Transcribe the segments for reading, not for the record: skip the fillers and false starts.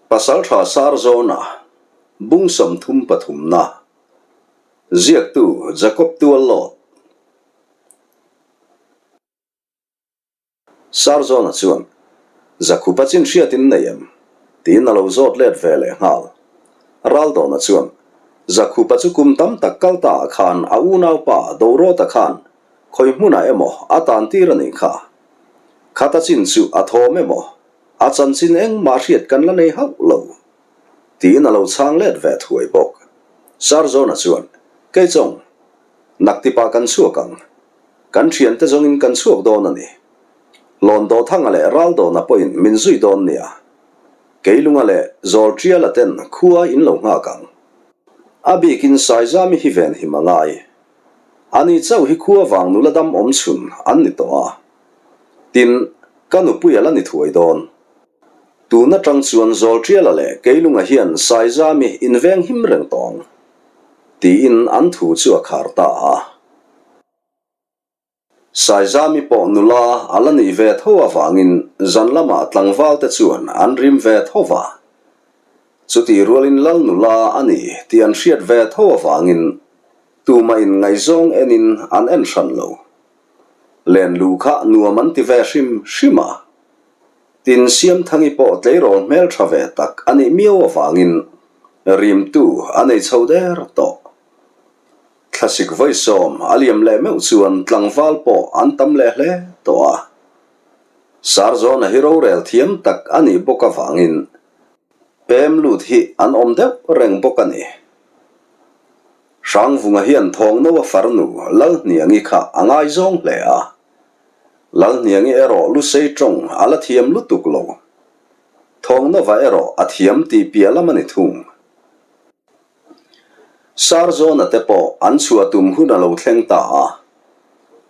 Pasalṭha Sarzawna, Bung 33 na, Ziaktu Jacob Tuallawt. Sarzawna chuan, Zakhupa chin hriat in nei em? tiin a lo zawt let ve leh nghal. Raldawna chuan, Zakhupa chu kum tam tak kal ta ah khan a unaupa Dorawta khan khawi hmunah emaw a tan tir a nih kha. Khata chin chu a thawm emaw A chanchin engmah hriat kan la nei hauh lo, tiin a lo chhang let ve thuai bawk. Sarzawna chuan, Kei chawng, naktipa kan chhuak ang. Kan thiante zawngin kan chhuak dawn a ni. Lawndawthanga leh Raldawna pawhin min zui dawn nia. Keilunga leh Zawlṭiala ten khua in lo nghak ang. A bikin Saizami hi venhim a ngai. Ani chauh hi khua vang nula dam awm chhun an ni tawh a. Tin, ka nupui a la ni thuai dawn. Tun atang chuan Zawlṭiala leh Keilunga hian Saizami inveng him reng tawh ang, tiin an thu chu a khar ta a. Saizami pawh nula a la nih ve tho avangin zan lamah tlangvalte chuan an rim ve tho va. Chutih rualin Lal nula a ni tih an hriat ve tho avangin tumah in ngaihzawng enin an en hran lo. Len luh kha nuam an ti ve hrim hrim a. Tin, Siamthangi pawh tleirawl hmeltha ve tak a nih miau avangin rimtu a nei chho der tawh. Thlasik vawisawm a liam leh meuh chuan tlangval pawh an tam leh hle tawh a. Sarzawna hi rorel thiam tak a nih bawk avangin pem lut hi an awm deuh reng bawk a ni. Hrangvunga hian Thawngno a farnu Lalhniangi kha a ngaizawng hle a. Lalhniangi erawh Lusei tawng a la thiam lutuk lo. Thawngnova erawh a thiam tih piah lam a ni thung. Sarzawna te pawh an chhuah tum hun a lo thleng ta a.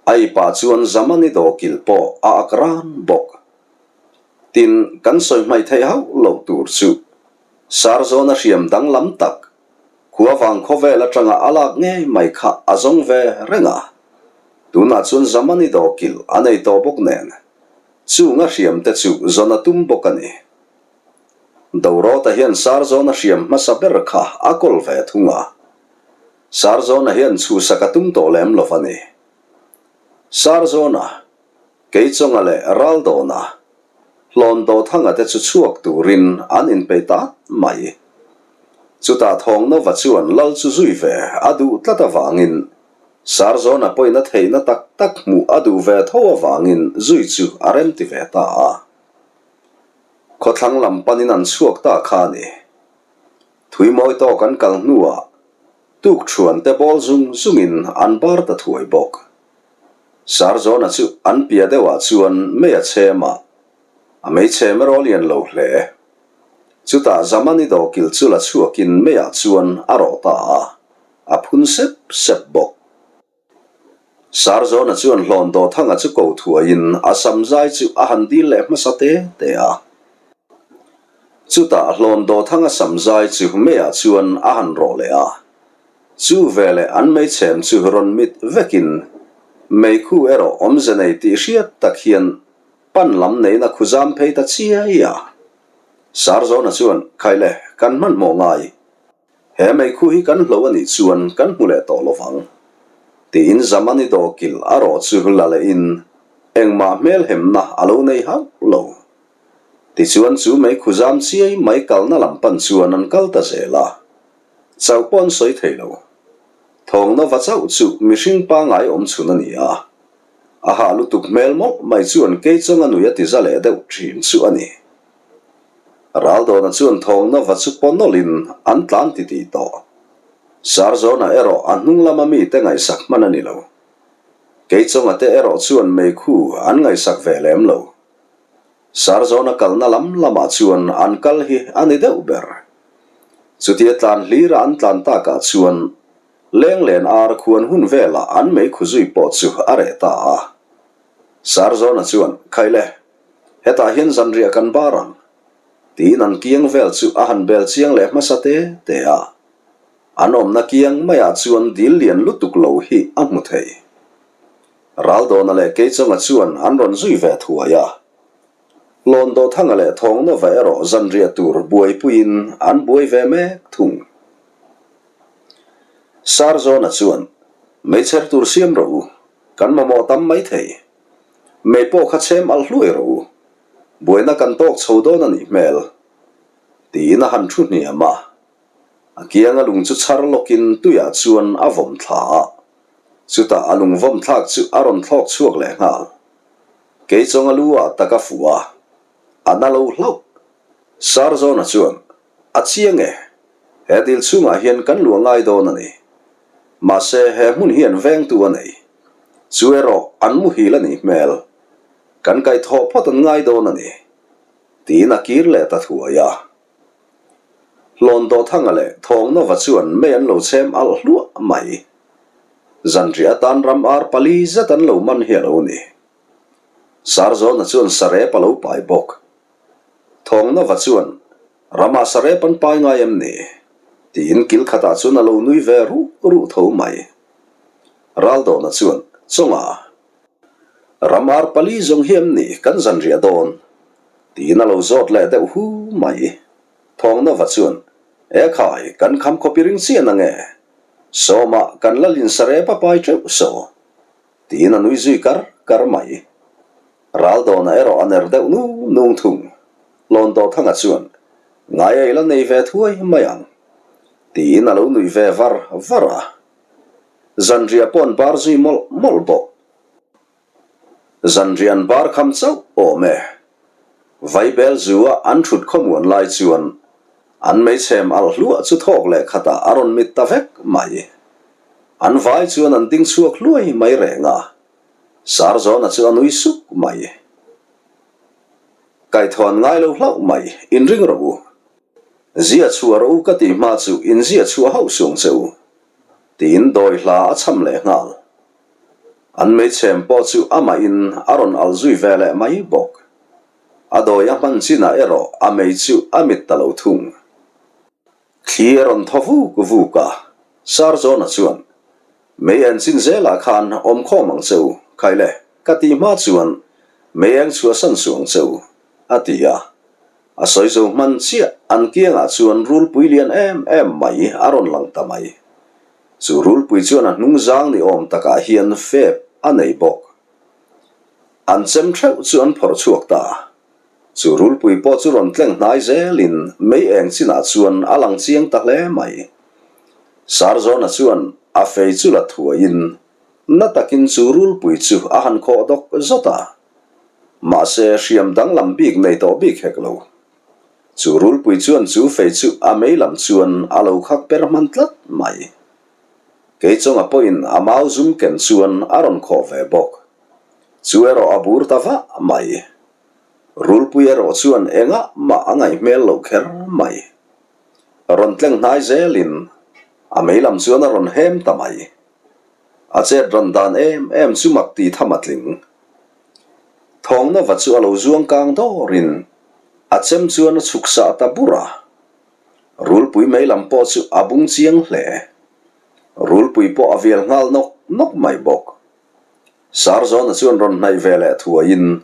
A i pah chuan Zamani dawkil pawh a ak ran bawk. Tin, kan sawi hmaih theih hauh loh tur chu Sarzawna hriam danglam tak Khua vang khawvel atanga a lak ngei mai kha a zawng ve reng a. Tunah chuan Zamani dawkil a nei tawh bawk nen, chung a hriam te chu zawn a tum bawk a ni. Dorawta hian Sarzawna hriam hmasa ber kha a kawl ve thung a. Sarzawna hian chhuhsak a tum tawh lem lo a ni. Sarzawna, Keichawnga leh Raldawna, Hlawn Dawthanga te chu chhuak turin an inpeih ta mai. Chutah Thawngnova chuan lal chu zui ve a duh tlat avangin Sarzawna pawhin a theihna tak tak hmuh a duh ve tho avangin zui chu a remti ve ta a. Khawthlang lam panin an chhuak ta kha a ni. Thuimawi tawk an kal hnuah tukṭhuan te bawl zung zungin an bar ta thuai bawk. Sarzawna chu an piah deuhah chuan mei a chhem a, a mei chhem erawh lian lo hle. Chutah Zamani dawkil chu la chhuakin meiah chuan a rawh ta a, a phun sep sep bawk. Sarzawna chuan hlawn Dawthanga chu ko thuaiin a sam zai chu a han dil leh hmasa te te a. Chutah hlawn Dawthanga sam zai chu meiah chuan a han rawh leh a. Chu veleh an meichhem chu rawn mit vekin meikhu erawh awmze nei tih hriat tak hian pan lam neina khu zam phei ta chiai a. Sarzawna chuan, Khaile, kan hmanhmawh ngai. He meikhu hi kan hlo a nih chuan kan hmu leh tawh lovang. Tiin Zamani dawkil a rawh chu la lehin engmah hmelhemna a lo nei hauh lo. Tichuan chu meikhu zam chiai mai kalna lam pan chuan an kal ta zel a. Chauh pawh an sawi thei lo. Thawngna va chauh chu mihring pangai awm chhun a ni a. A hah lutuk hmel mawlh mai chuan Keichawng a nui a ti za leh deuh thin chu a ni. Raldawna chuan thawngna va chu paw nawlhin an tlan ti tih tawh. Sarzawna erawh a hnung lama mite ngaihsak hman a ni lo. Keichawnga te erawh chuan meikhu an ngaihsak ve lem lo. Sarzawna kalna lam lamah chuan an kal hi a ni deuh ber. Chutia tlan hlira an tlan takah chuan Lenglen ar khuan hun velah an meikhu zui pawh chu a reh ta a. Sarzawna chuan, Khaile, hetah hian zanriah kan bar ang, tiin an kiang vel chu a han bel chiang leh hmasa te te a. An awmna kiang maiah chuan dil lian lutuk lo hi a hmu thei. Raldawna leh Keichawnga chuan an rawn zui ve thuai a. Hlawndawthanga leh Thawngnova erawh zanriah tur buaipuiin an buai ve mek thung. Sarzawna chuan, Meichher tur siam rawh u, kan mamawh tam mai thei. Mei pawh kha chhem alh hluai rawh u, buaina kan tawk chho dawn a nih hmel, tiin a han thu hniam a. A kianga lung chu chhar lawkin tuiah chuan a vawm thla a, chutah a lung vawm thlak chu a rawn thlawk chhuak leh nghal. Kei chawnga lu ah tak a fuh a, a na lo hlauh. Sarzawna chuan, A chiang e, he dil chhungah hian kan luah ngai dawn a ni. Mahse, he hmun hian vengtu a nei. Chu erawh an muhil a nih hmel. Kan kaihthawh phawt an ngai dawn a ni, tiin a kir leh ta thuai a. Hlawndawthanga leh Thawngnova chuan mei an lo chhem alh hluah mai. Zanriah atan ram ar pali zet an lo man hi a lo ni. Sarzawna chuan sarep a lo pai bawk. Thawngnova chuan, Ramah sarep an pai ngai em ni? tiin kil khatah chuan a lo nui ve ruh ruh tho mai. Raldawna chuan, Chawnga, ram ar pali zawng hi em ni kan zanriah dawn? Tiin a lo zawt leh deuh hu mai. Thawngnova chuan, E khai, kan kham khawp i ring chian ange? Sawma kan la lin sarep a pai teuh saw. Tiin a nui zui kar kar mai. Raldawna erawh a ner deuh nung nung thung. Hlawndawthanga chuan, Ngai a i la nei ve thuai mai ang. Tiin a lo nui ve var var a. Zanriah pawh an bar zui mawlh mawlh bawk. Zanriah an bar kham chauh awm e. Vaibel zu-a an thut khawmuan lai chuan an meichhem alh hluah chu thawk leh khatah a rawn mit ta vek mai. An vai chuan an ding chhuak hluai mai reng a, Sarzawna chu a nui suk mai. Kaithawn ngai lo hlauh mai, inring rawh u. Zia chhuah rawh u ka tih hma chu in zia chhuah hauh suang che u, tiin dawi hla a cham leh nghal. An meichhem pawh chu amahin a rawn al zui ve leh mai bawk. A dawi a hman chinah erawh a mei chu a mit ta lo thung. Thli a rawn thaw vuk vuk a, Sarzawna chuan, Mei en chin zelah khan awm khawm ang che u, khai le, ka tih hma chuan mei eng chhuahsan suh ang che u, a ti a. A sawi zo hman chiah an kiangah chuan rulpui lian em em mai a rawn lang ta mai. Chu rulpui chuan a hnung zang ni awm takah hian fep a nei bawk. An chem theuh chu an phawrh chhuak ta. Chu rulpui pawh chu rawn tleng hnai zelin mei eng chinah chuan a lang chiang ta hle mai. Sarzawna chuan a fei chu la thuaiin na takin chu rulpui chu a han khawh dawk zawt a. Mahse hriam danglam bik nei tawh bik hek lo. Chu rulpui chuan chu fei chu a mei lam chuan a lo khak per hman tlat mai. Keichawnga pawhin a mau zum ken chuan a rawn khawh ve bawk. Chu erawh a bur ta vah mai. Rulpui erawh chuan engah mah a ngaih hmel loh kher mai. Rawn tleng hnai zelin a mei lam chuan a rawn hem ta mai. A chet rawn dan em em chu mak ti tham a tling. Thawngnova chu a lo zuang kang dawrin a chem chuan a chhuk sah ta bur a. Rulpui mei lam pawh chu a bung chiang hle. Rulpui pawh a vial nghal nawk nawk mai bawk. Sarzawna chuan rawn hnaih ve leh thuaiin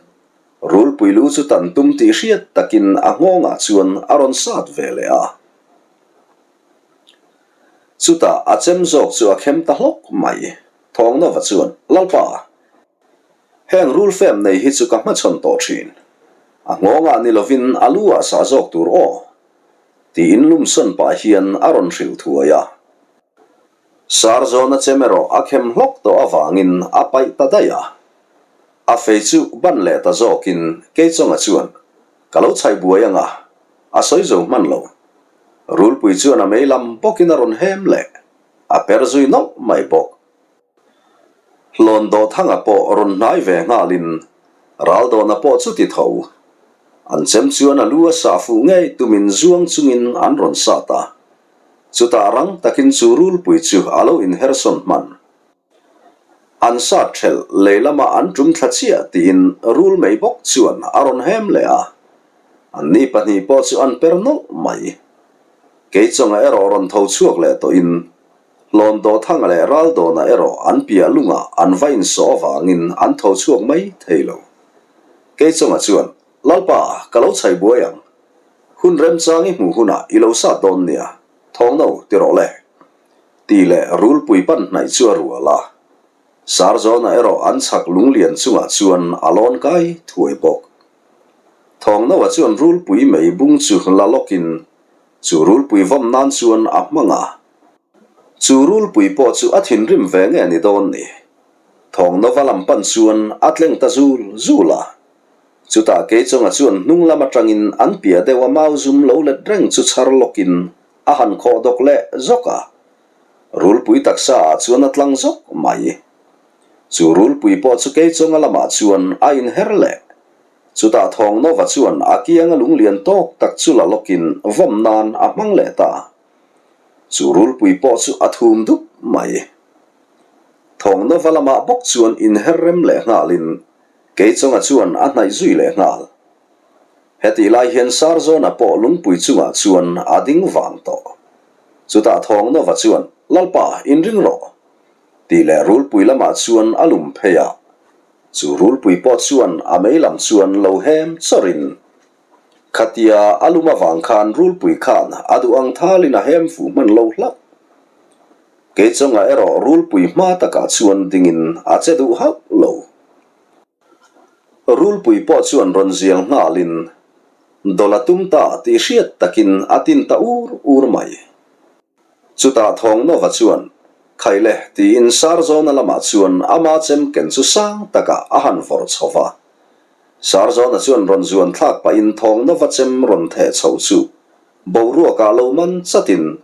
Rulpui lu chu tan tum tih hriat takin a nghawngah chuan a rawn sat ve leh a. Chutah a chem zawk chu a khem ta hlawk mai. Thawngnova chuan, Lalpa! Heng rul fem nei hi chu ka hmachhawn tawh thin. A nghawngah ni lovin a lu ah sah zawk tur aw. Tiin lumsawn pah hian a rawn hrilh thuai a. Sarzawna chem erawh a khem hlawk tawh avangin a paih ta daih a. A fei chu ban leh ta zawkin Keichawnga chuan, Ka lo chhaih buai anga, a sawi zo hman lo. Rulpui chuan a mei lam bawkin a rawn hem leh, a per zui nawlh mai bawk. Hlawn Dawthanga pawh rawn hnai ve nghalin Raldawna pawh chuti tho. An chem chuan a lu a sah fuh ngei tumin zuang chungin an rawn sat a. Chutah rang takin chu rulpui chu a lo inhersawn hman. An sat ṭhelh lei lama an ṭum thla chiah tiin rul mei bawk chuan a rawn hem leh a. Anni pahnih pawh chu an per nawlh mai. Keichawnga erawh rawn tho chhuak leh tawhin Hlawn Dawthanga leh Raldawna erawh an piah lungah an va insawh avangin an tho chhuak mai thei lo. Keichawnga chuan. Lalpa, ka lo chhai buai ang. Hun remchang i hmuh hunah i lo sat dawn nia, thawngno ti rawh le. Tih leh rulpui pan hnaih chu a rual a. Sarzawna erawh an chhak lunglian chungah chuan a lawn kai thuai bawk. Thawngnoa chuan rulpui mei bung chu la lawkin chu rulpui vawm nan chuan a hmang a. Chu rulpui pawh chu a thinrim ve nge ni dawn ni? Thawnghnova lam pan chuan a tleng ta zul zul a. Chutah Keichawnga chuan hnung lam atangin an piah deuh a mau zum lo let reng chu chhar lawkin a han khawh dawk leh zawk a. Rulpui taksa ah chuan a tlang zawk mai. Chu rulpui pawh chu Keichawnga lamah chuan a inher leh. Chutah Thawnghnova chuan a kianga lunglian tawk tak chu la lawkin vawm nan a hmang leh ta. Chu rulpui pawh chu a thum dup mai. Thawnghnawva lamah bawk chuan inher rem leh nghalin Keichawnga chuan a hnaih zui leh nghal. Hetih lai hian Sarzawna pawh lungpui chungah chuan a ding vang tawh. Chutah Thawnghnawva chuan, Lalpa, inring rawh! tih leh rulpui lamah chuan a lum phei a. Chu rulpui pawh chuan a mei lam chuan lo hem chawrhin Khatia a lum avang khan rulpui khan a duh ang thalin a hem fuh hman lo hlauh. Keichawnga erawh rulpui hma takah chuan dingin a che duh hauh lo. Rulpui pawh chuan rawn zial nghalin dawlh a tum ta tih hriat takin a tin ta ur ur mai. Chutah Thawngnova chuan, Khaile tiin Sarzawna lamah chuan ama chem ken chu sang takah a han vawrh chho va. Sarzawna chuan rawn zuan thlak pahin Thawngnova chem rawn theh chho chu boruakah lo man chatin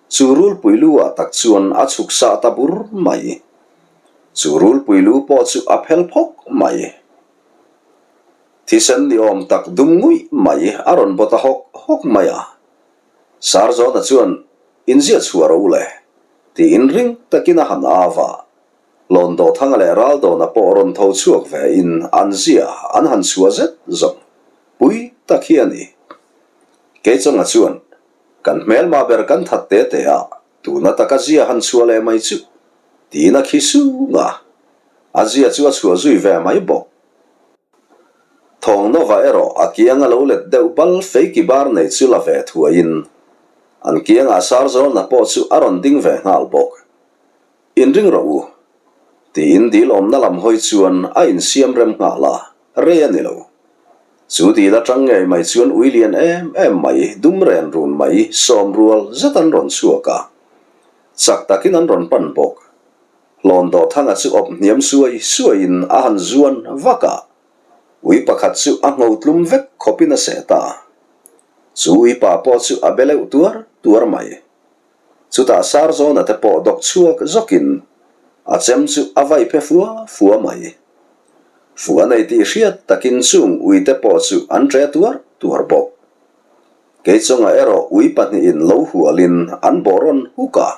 chu rulpui lu ah tak chuan a chhuk sah ta bur mai. Chu rulpui lu pawh chu a phel phawk mai. Thisen ni awm tak dum nguih mai a rawn baw ta hawk hawk mai a. Sarzawna chuan inziah chhuah ro le tiin ring takin a han av a. Hlawn Dawhthanga leh Raldawna pawh rawn tho chhuak ve in an zia an han chhuah zet zawng pui tak hi a ni. Keichawnga chuan, Kan hmelma ber kan that te te a, tuna taka zia han chhuah leh mai chu, tiin a khi sung a. A zia chu a chhuah zui ve mai bawk. Thawngnova erawh a kianga lo let deuh bal feiki bar nei chu la ve thuaiin an kiangah Sarzawlna pawh chu a rawn ding ve nghal bawk. Inring rawh u. Tiin dil awmna lam hawi chuan a insiam rem nghal a, rei a ni lo. Chu dil atang ngei mai chuan ui lian em em mai, dum ren run mai, sawm rual zet an rawn chhuak a. Chak takin an rawn pan bawk. Hlawn Dawhthanga chu awp hniam suai suaiin a han zuan vak a, ui pakhat chu a ngho tlum vek khawpin a seh ta. Chu ui pa pawh chu a be leuh tuar tuar mai. Chutah Sarzawna te pawh dawk chhuak zawkin a chem chu a vai phe fua fua mai. Fu a nei tih hriat takin chung ui te pawh chu an ṭe tuar tuar bawk. Keichawnga erawh ui pahnihin lo hualin an bawh rawn huk a.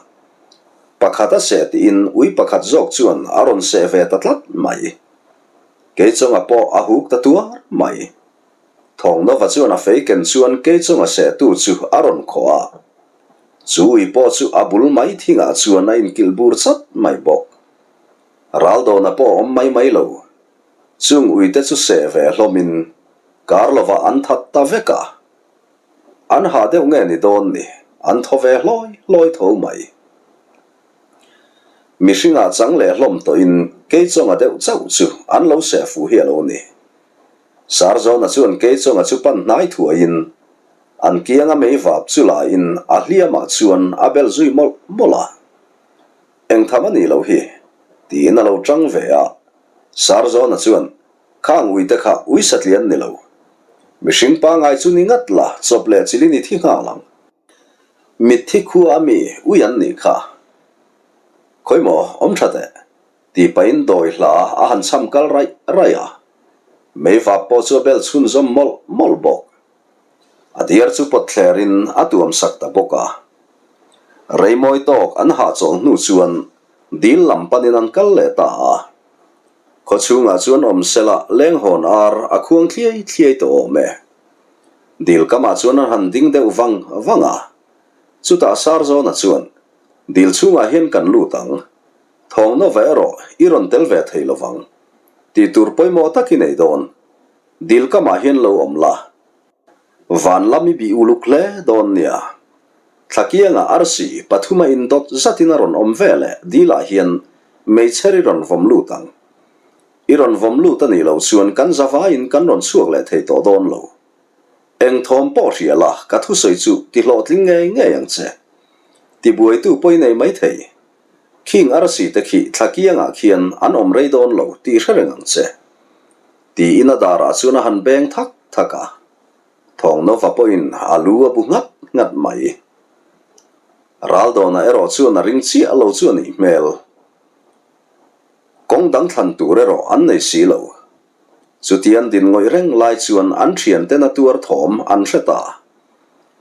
Pakhat a seh tiin ui pakhat zawk chuan a rawn seh ve ta tlat mai. Keichawnga pawh a huk ta tuar mai. Thawngnova chuan a fei ken chuan Keichawnga sehtu chu a rawn khawh a. Chu ui pawh chu a bul mai thingah chuan a inkilh bur chat mai bawk. Raldawna pawh a awm mai mai lo. Chung uite chu seh ve hlawmin kar lovah an that ta vek a. An hah deuh nge ni dawn ni, an thaw ve hlawi hlawi tho mai. Mihringah chang leh hlawm tawhin Keichawnga deuh chauh chu an lo seh fuh hi a lo ni. Sarzawna chuan Keichawnga chu pan hnai thuaiin an kianga mei vap chu lain a hliamah chuan a bel zui mawlh mawlh a. Engtham a nih loh hi, tiin a lo tang ve a. Sarzawna chuan, Khang uite kha ui satlian ni lo. Mihring pangai chu ni ngat la, chawp leh chilin i thi nghal ang. Mitthi khua a mi ui an nih kha. Khawi maw, awm tha teh, tih pahin dawi hla a han cham kal raih raih a. Meivap pawh chu a bel chhunzawm mawlh mawlh bawk. A diar chu pawt thlerin a tuam sak ta bawk a. Reimawi tawk an hahchawlh hnu chuan dil lam panin an kal leh ta a. Khaw chhungah chuan awm sela lenghawn ar a khuang thliai thliai tawh awm e. Dil kamah chuan an han ding deuh vang vang a. Chutah Sarzawna chuan, Dil chhungah hian kan lut ang. Thawngnaw va erawh i rawn tel ve thei lovang. Tih tur pawimawh tak i nei dawn. Dil kamah hian lo awm la. Van lam i bih uluk hle dawn nia. Thlakianga arsi pathuma indawt zatin a rawn awm ve leh dilah hian meichher i rawn vawm lut ang. I rawn vawm lut a nih loh chuan kan zavaiin kan rawn chhuak leh thei tawh dawn lo. Eng thawm pawh hria la, ka thusawi chu ti hlawhtling ngei ngei ang che. Tibuaitu pawh i nei maithei. Khing arsi te khi thlakiangah khian an awm rei dawn lo tih hre reng ang che. Tiin a darah chuan a han beng thak thak a. Thawngnova pawhin a lu a bu nghat nghat mai. Raldawnah erawh chuan a ring chiah lo chu a nih hmel. Kawng dang thlan tur erawh an nei si lo. Chutian din ngawih reng lai chuan an thianten a tuar thawm an hre ta.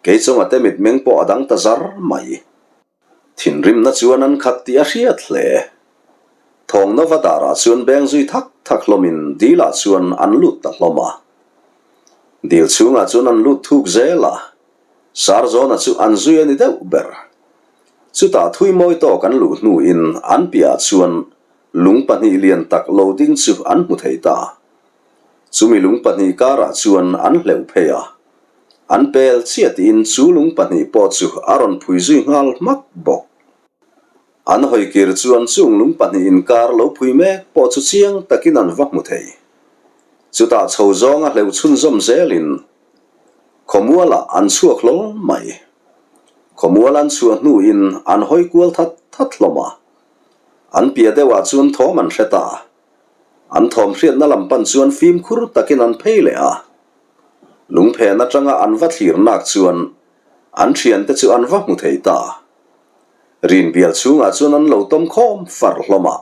Keichunga te mitmeng pawh a dang ta zar mai. Thinrimna chuan an khat tih a hriat hle. Thawngnova darah chuan beng zui thak thak hlawmin dilah chuan an lut ta hlawm a. Dil chhungah chuan an lut thuk zel a, Sarzawna chu an zui a ni deuh ber. Chutah thui mawi tawk an luh hnuin an piahah chuan lung pahnih lian tak lo ding chu an hmu thei ta. Chumi lung pahnih karah chuan an hleuh phei a. An pel chiah tiin chu lung pahnih pawh chu a rawn phui zui nghal hmak bawk. An hawikir chuan chung lung pahnih inkar lo phui mek pawh chu chiang takin an va hmu thei. Chutah chho zawnga hleuh chhunzawm zelin khawmualah an chhuak hlawl mai. Khawmual an chhuah hnuin an hawi kual that that hlawm a. An piah deuhah chuan thawm an hre ta. An thawm hriatna lam pan chuan fimkhur takin an phei leh a. Lungphen atanga an va thlir nak chuan an thiante chu an va hmu thei ta. Rinbial chhungah chuan an lo tawm khawm far hlawm a.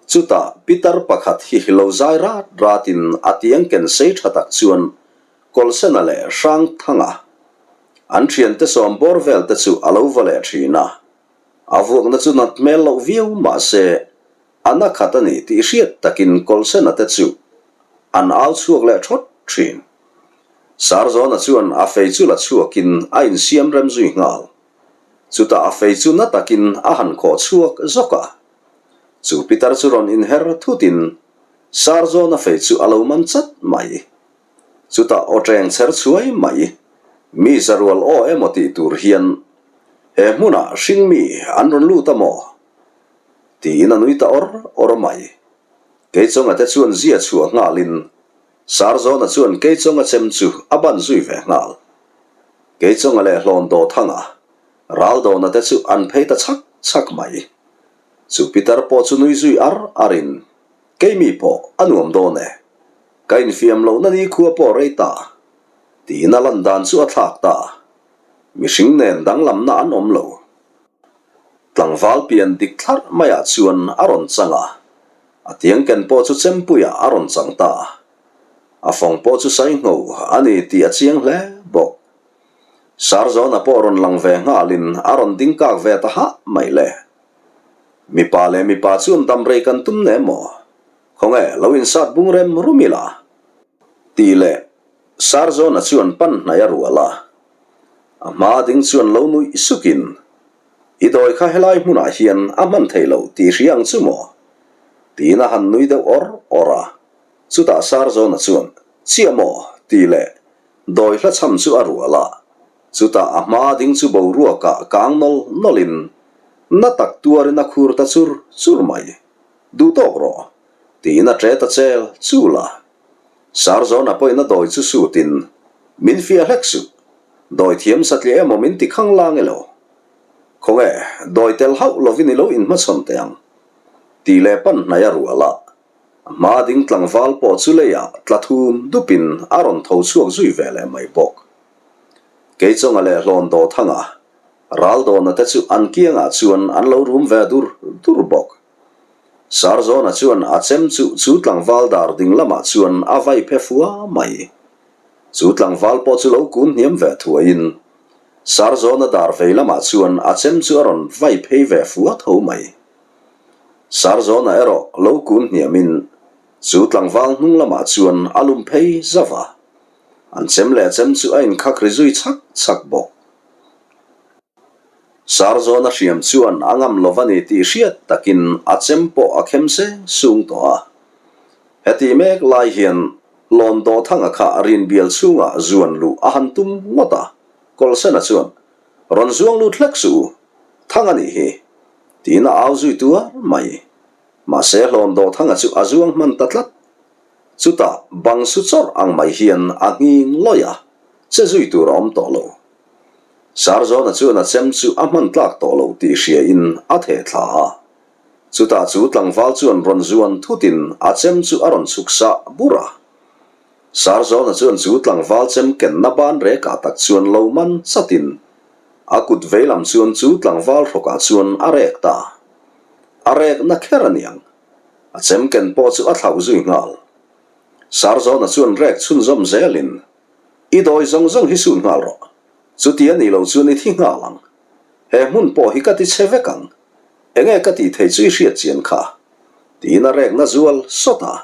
Chutah pitar pakhat hi lo zai rat ratin a tiang ken sei tha tak chuan Kawlsena leh Hrangthanga an thiante sawm bawr vel te chu a lo va leh thin a. A vuakna chu nat hmel loh viau mahse A na khat a ni tih hriat takin Kawlsena te chu an au chhuak leh thawt thin. Sarzawna chuan a fei chu la chhuakin a insiam rem zui nghal. Chutah a fei chu na takin a han khawh chhuak zawk a. Chu pitar chu rawn inher thutin Sarzawna fei chu a lo man chat mai. Chutah aw teng chher chhuai mai, mi zarual aw emaw tih tur hian he hmunah hringmi an rawn lut a maw? Tiin a nui ta awr awr mai. Keichawnga te chuan zia chhuah nghalin Sarzawna chuan Keichawnga chem chu a ban zui ve nghal. Keichawnga leh Hlawn Dawthanga, Raldawna te chu an phei ta chhak chhak mai. Chu pitar pawh chu nui zui ar arin, Keimi pawh a nuam dawn e. Ka infiam lohna nikhua pawh rei ta. Tiin a lan dan chu a thlak ta. Mihring nen danglamna an awm lo. Tlangval pian dik thlarh maiah chuan a rawn chang a, a tiang ken pawh chu chempuiah a rawn chang ta. A fawng pawh chu saingho a ni tih a chiang hle bawk. Sarzawna pawh rawn lang ve nghalin a rawn ding kak ve ta hah mai le. Mipa leh mipa chuan damrei kan tum ne maw? Khawnge lo insat bung rem rum ila? Tih leh Sarzawna chuan pan hnaih a rual a. A hma ding chuan lo nuih sukin, I dawi kha helai hmunah hian a hman thei lo tih hria ang chu maw? Tiin a han nui deuh awr awr a. Chutah Sarzawna chuan, Chiah maw? tih leh dawi hla chham chu a rual a. Chutah a hma ding chu boruakah kang nawl nawlin na tak tuarin a khur ta chur chur mai. Duh tawk rawh, tiin a ṭe ta chel chul a. Sarzawna pawhin a dawi chu sutin, Min fiah hlek suh. Dawi thiam satliah emaw min ti khang lang elo? Khawnge, dawi tel hauh lovin i lo inhmachhawn teh ang. Tih leh pan hnaih a rual a. A hma ding tlangval pawh chu leiah tla thum dupin a rawn tho chhuak zui ve leh mai bawk. Keichawnga leh Hlawn Dawthanga, Raldawna te chu an kiangah chuan an lo rum ve dur dur bawk. Sarzawna chuan a chem chu chu tlangval dar ding lamah chuan a vai phe fua mai. Chu tlangval pawh chu lo kun hniam ve thuaiin Sarzawna dar vei lamah chuan a chem chu a rawn vai phei ve fua tho mai. Sarzawna erawh lo kun hniamin chu tlangval hnung lamah chuan a lum phei zauh a. An chem leh chem chu a inkhak ri zui chhak chhak bawk. Sarzawna hriam chuan a ngam lo a ni tih hriat takin a chem pawh a khem seng sung tawh a. Heti mek lai hian. Lawndawthanga kha rinbial chhungah zuan luh a han tum ngawt a, Kawlsena chuan, Rawn zuang lut hlek suh u, Thang a nih hi, tiin a au zui tuar mai. Mahse Hlawndawthanga chu a zuang hman ta tlat. Chutah bang su chawrh ang mai hian a nghing lawih a, che zui tur a awm tawh lo. Sarzawna chuan a chem chu a hman tlak tawh lo tih hriain a theh thla a. Chutah chu tlangval chuan rawn zuan thutin a chem chu a rawn chhuk sah bur a. Sarzawna chuan chu tlangval chem kenna ban rekah tak chuan lo man chatin a kut veilam chuan chu tlangval hrawkah chuan a rek ta. A rekna kher a niang. A chem ken pawh chu a thlauh zui nghal. Sarzawna chuan rek chhunzawm zelin, I dawi zawng zawng hi sun nghal rawh. Chuti a nih loh chuan i thi nghal ang. He hmun pawh hi ka ti chhe vek ang. Enge ka tih theih chu i hriat chian kha? Tiin a rekna zual sawt a.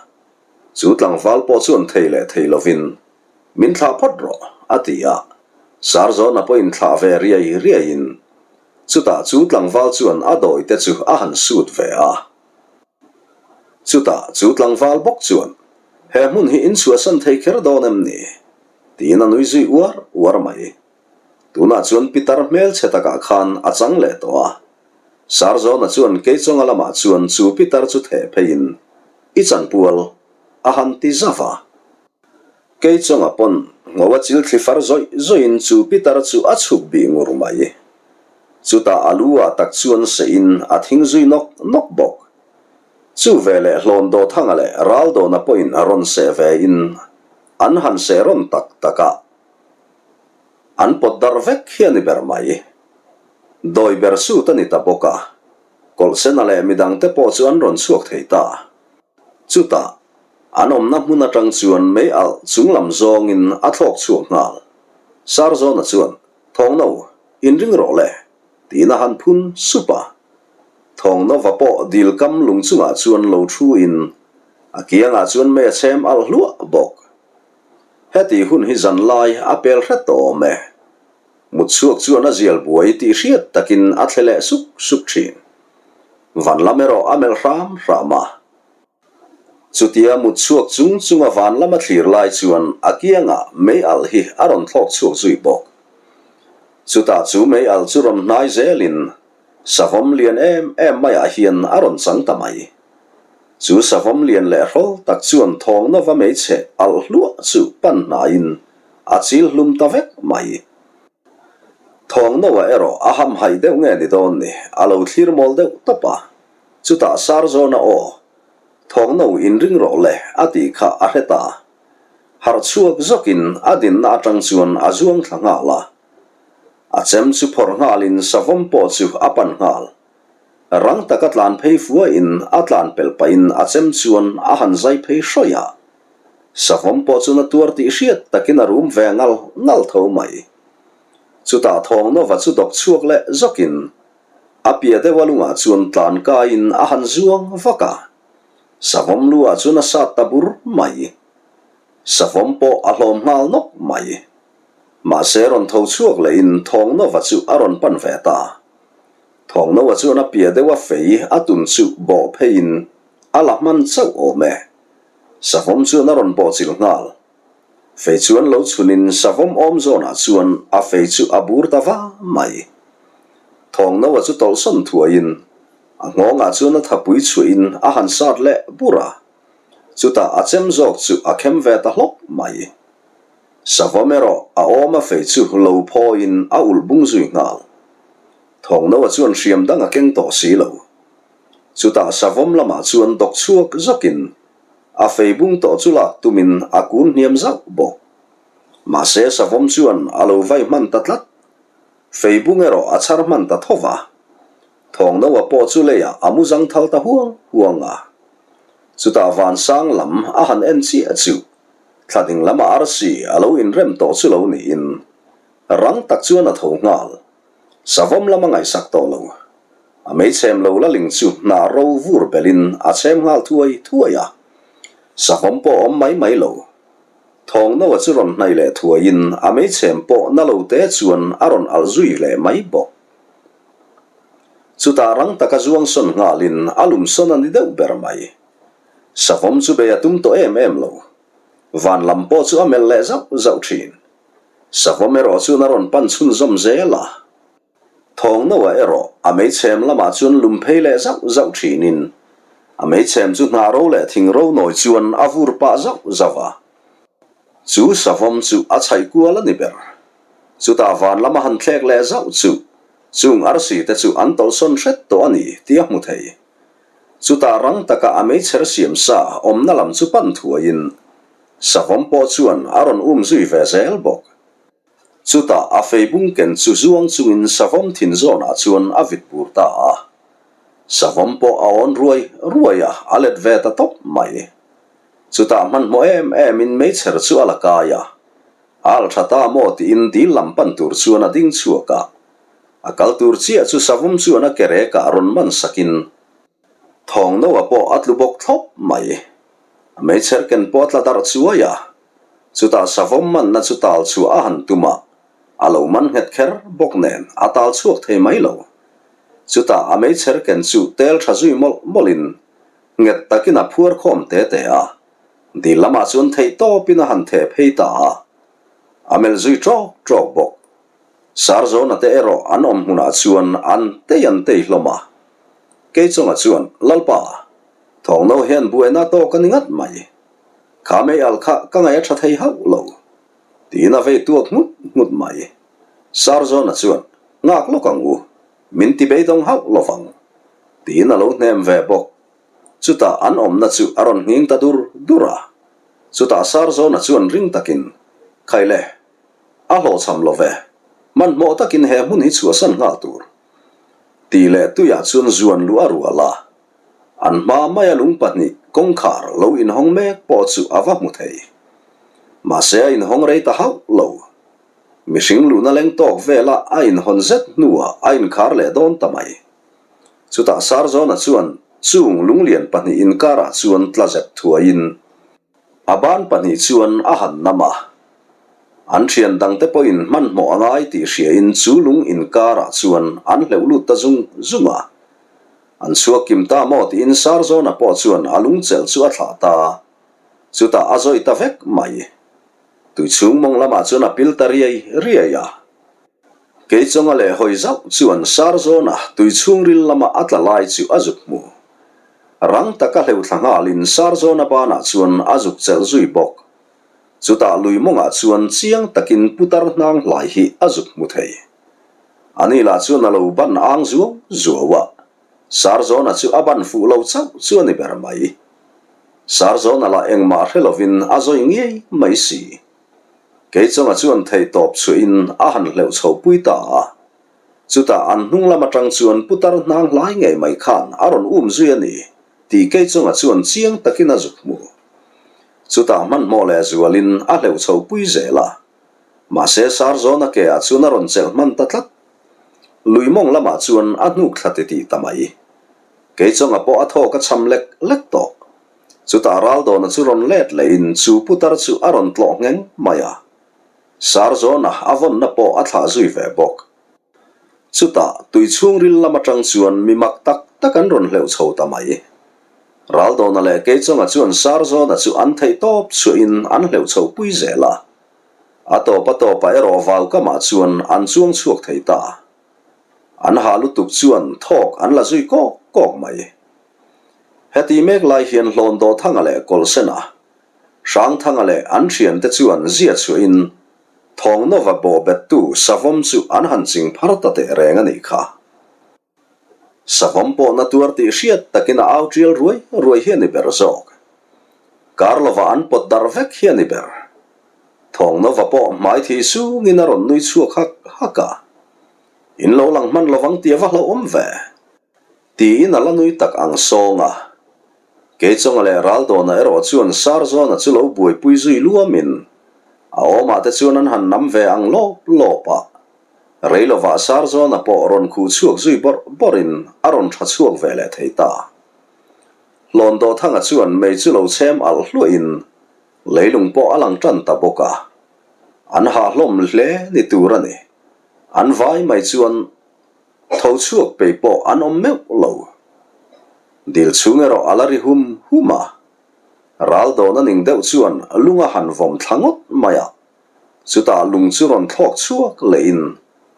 Chu tlangval pawh chuan thei leh thei lovin, Min thlah phawt rawh, a ti a. Sarzawna pawhin thlah ve riai riaiin, chutah chu tlangval chuan a dawi te chu a han sut ve a. Chutah chu tlangval bawk chuan, He hmun hi in chhuahsan thei kher dawn em ni? tiin a nui zui uar uar mai. Tunah chuan pitar hmelchhe takah khan a chang leh tawh a. Sarzawna chuan Keichawnga lamah chuan chu pitar chu theh pheiin, I chanpual, a han ti zauh a. Keichawnga pawn ngho a chil thli far zawih zawihin chu pitar chu a chhuk bih ngur mai. Chutah a lu ah tak chuan seihin a thing zui nawk nawk bawk. Chu veleh Hlawndawthanga leh Raldawna pawhin a rawn seh vein an han seh rawn tak tak a. An pawt darh vek hi a ni ber mai. Dawi ber sut a ni ta bawk a, Kawlhsena leh midangte pawh chu an rawn chhuak thei ta. Chutah, an awmna hmun atang chuan mei alh chung lam zawngin a thlawk chhuak nghal. Sarzawna chuan, Thawngno, inring rawh le, tiin a han phun sup a. Thawngnova pawh dil kam lung chungah chuan lo thu in, a kiangah chuan mei a chhem alh hluah bawk. Heti hun hi zan lai a pel hret tawh awm e. Mut chhuak chuan a zial buai tih hriat takin a thle leh suk suk thin. Van lam erawh a melh hram hram a. Chutia mut chhuak chung chunga van lama thlir lai chuan a kiangah mei alh hi a rawn thlawk chhuak zui bawk. Chutah chu mei alh chu rawn hnai zelin Savawm lian em em maiah hian a rawn chang ta mai. Chu savawm lian leh hrawl tak chuan thawng nova hmeichhe alh hluah chu pan hnaiin a chil hlum ta vek mai. Thawng noa erawh a hamhaih deuh nge ni dawn ni, a lo thlir mawl deuh tawp a. Chutah Sarzawna aw, Thawng no inring rawh le a tih kha a hre ta. Harh chhuak zawkin a dinna atang chuan a zuang thla nghal a. A chem chu phawrh nghalin savawm pawh chu a pan nghal. Rang taka tlan phei fuahin a tlan pelh pahin a chem chuan a han zai phei hrawih a. Savawm pawh chu na tuar tih hriat takin a rum ve ngal ngal tho mai. Chutah Thawngnova chu dawk chhuak leh zawkin a piah deuh a lungah chuan tlan kaiin a han zuang vak a. Savawm lu ah chuan a sat ta bur mai. Savawm pawh a hlawm nghal nawk mai. Mahse rawn tho chhuak lehin Thawngnova chu a rawn pan ve ta. Thawngnova chuan a piah deuh a fei a tun chu bawh pheiin a la hman chauh awm e. Savawm chuan a rawn bawhchilh nghal. Fei chuan lo chhunin savawm awm zawnah chuan a fei chu a bur ta va mai. Thawngnova chu tawlhsawn thuaiin a nghawngah chuan a thapui chhuahin a han sat leh bur a. Chutah a chem zawk chu a khem ve ta hlawk mai. Savawm erawh a awm a fei chu lo phawiin a ulh bung zui nghal. Thawngnoa chuan hriam dang a keng tawh si lo. Chutah savawm lamah chuan dawk chhuak zawkin a fei bung tawh chu lak tumin a kun hniam zauh bawk. Mahse savawm chuan a lo vai hman ta tlat. Fei bung erawh a chhar hman ta tho va. Thawngnoa pawh chu leiah a mu zang thal ta huang huang a. Chutah vansang lam a han en chiah chu Thla ding lamah arsi a lo inrem tawh chu lo niin rang tak chuan a tho nghal. Savawm lam a ngaihsak tawh lo. A meichhem lo la ling chu hnah ro vur belhin a chhem nghal thuai thuai a. Savawm pawh awm mai mai lo. Thawngnoa chu rawn hnaih leh thuaiin a meichhem pawh na lo te chuan a rawn alh zui leh mai bawk. Chutah rang taka zuang sawn nghalin a lum sawn a ni deuh ber mai. Savawm chu bei a tum tawh em em lo. Van lam pawh chu a melh leh zauh zauh thin. Savawm erawh chuan a rawn pan chhunzawm zel a. Thawngnoa erawh a meichhem lamah chuan lum phei leh zauh zauh thinin a meichhem chu hnah ro leh thing ro nawi chuan a vur pah zauh zauh a. Chu savawm chu a chhaih kual a ni ber. Chutah van lama han thlek leh zauh chu chung arsi te chu an tawlhsawn hret tawh a ni tih a hmu thei. Chutah rang taka a meichher siam sa awmna lam chu pan thuaiin savawm pawh chuan a rawn um zui ve zel bawk. Chutah a fei bung ken chu zuang chungin savawm thin zawnah chuan a vit bur ta a. Savawm pawh a awn ruai ruai a, a let ve ta tawp mai. Chutah hmanhmawh em emin meichher chu a la kai a. A al tha ta maw tiin dil lam pan tur chuan a ding chhuak a. A kal tur chiah chu savawm chuan a ke rekah rawn man sakin Thawngnoa pawh a tlu bawk thlawp mai. A meichher ken pawh a tla darh chuai a. Chutah savawm manna chu tal chhuah a han tum a, a lo man nghet kher bawk nen a tal chhuak thei mai lo. Chutah a meichher ken chu tel tha zui mawlh mawlhin nghet takin a phuar khawm te te a. Dil lamah chuan theih tawpin a han theh phei ta a. A melh zui ṭawk ṭawk bawk. Sarzawna te erawh an awm hmunah chuan an tei an tei hlawm a. Keichawnga chuan, Lalpa, thawngno hian buaina tawk a ni ngat mai. Kha mei al kha ka ngaih a tha thei hauh lo. Tiin a vei tuak nghut nghut mai. Sarzawna chuan, Nghak lawk ang u, min ti beidawng hauh lo vang. Tiin a lo hnem ve bawk. Chutah an awmna chu a rawn nghing ta dur dur a. Chutah Sarzawna chuan ring takin, Khaile, A hlawhchham lo ve. Hmanhmawh takin he hmun hi chhuahsan nghal tur. Tih leh tuiah chuan zuan luh a rual a. An hma maia lung pahnih kawngkhar lo inhawng mek pawh chu a va hmu thei. Mahse a inhawng rei ta hauh lo. Mihring luhna leng tawk vela a inhawn zet hnuah a inkhar leh dawn ta mai. Chutah Sarzawna chuan chung lunglian pahnih inkarah chuan tla zep thuaiin A ban pahnih chuan a han nam a, an thian dangte pawhin hmanhmawh a ngai tih hriain chu lung inkarah chuan an hleuh lut ta zung zung a. An chhuak kim ta maw tiin Sarzawna pawh chuan a lungchelh chu a thlah ta, chutah a zawih ta vek mai. Tuichhung mawng lamah chuan a pil ta riai riai a. Keichawnga leh hawi zauh chuan Sarzawna tui chhungril lama a tla lai chu a zuk hmu. Rang taka hleuh thla nghalin Sarzawna banah chuan a zuk chelh zui bawk. Chutah lui mawngah chuan chiang takin putar hnang hlai hi a zuk hmu thei. Ani lah chuan a lo ban ang zuau zuau a, Sarzawna chu a ban fuh lo chauh chu a ni ber mai. Sarzawna lah engmah hre lovin a zawi ngei mai si. Keichawnga chuan theihtawp chhuahin a han hleuh chho pui ta a. Chutah an hnung lam atang chuan putar hnang hlai ngei mai khan a rawn um zui a ni tih Keichawnga chuan chiang takin a zuk hmu. Chutah hmanhmawh leh zualin a hleuh chho pui zel a. Mahse Sarzawna ke ah chuan a rawn chelh hman ta tlat. Lui mawng lamah chuan a hnuk thla titih ta mai. Keichawnga pawh a thawk a cham lek lek tawh. Chutah Raldawna chu rawn let lehin chu putar chu a rawn tlawh ngheng mai a. Sarzawna a vawnna pawh a thlah zui ve bawk. Chutah tui chhungril lam atang chuan mi mak tak tak an rawn hleuh chho ta mai. Raldawna leh Keichawnga chuan Sarzawna chu an theih tawp chhuahin an hleuh chho pui zel a. A tawp a tawpah erawh Vaukamah chuan an chuang chhuak thei ta. An ha lutuk chuan thawk an la zui kawk kawk mai. Heti mek lai hian Hlawn Dawthanga leh Kawlsena, Hrangthanga leh an thiante chuan zia chhuahin Thawngnova bawhbettu Savawm chu an han ching phar ta teh reng a nih kha. Savawm pawh na tuar tih hriat takin a au tial ruai ruai hi a ni ber zawk. Kar lovah an pawt darh vek hi a ni ber. Thawngnova pawh hmai thi sungin a rawn nui chhuak hak hak a. In lo lang hman lovang tih a va hlauhawm ve. Tiin a la nui tak ang sawng a. Keichawnga leh Raldawna erawh chuan Sarzawna chu lo buaipui zui luamin a awmah te chuan an han nam ve ang lawp lawp a. Reilovah Sarzawna pawh rawn khuh chhuak zui bawrh bawrhin a rawn tha chhuak ve leh thei ta. Hlawndawhthanga chuan mei chu lo chhem alh hluahin leilung pawh a lang tan ta bawk a. An hah hlawm hle ni tur a ni. An vai mai chuan Tho chhuak pei pawh an awm meuh lo. Dil chhung erawh a la ri hum hum a. Ral dawna ning deuh chuan lung a han vawm thla ngawt mai a, chutah lung chu rawn thlawk chhuak lehin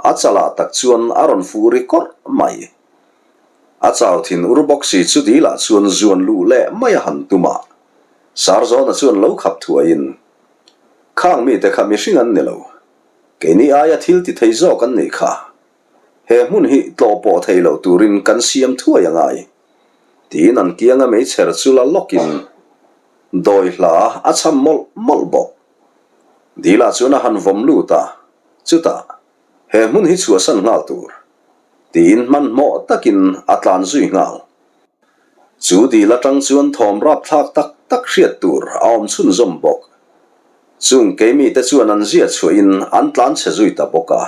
a chalah tak chuan a rawn fuh ri kawrh mai. A chau thin ur bawk si chu dilah chuan zuan luh leh mai a han tum a, Sarzawna chuan lo khap thuaiin, Khang mite kha mihring an ni lo, keini aia thil ti thei zawk an nih kha. He hmun hi tlawh pawh thei lo turin kan siam thuai a ngai, tiin an kianga meichher chu la lawkin dawi hla a cham mawlh mawlh bawk. Dila chuan a han vawm lut a, chutah, He hmun hi chhuahsan nghal tur, tiin hmanhmawh takin a tlan zui nghal. Chu dil atang chuan thawm rapthlak tak tak hriat tur a awm chhunzawm bawk. Chung keimite chuan an zia chhuahin an tlan chhe zui ta bawk a.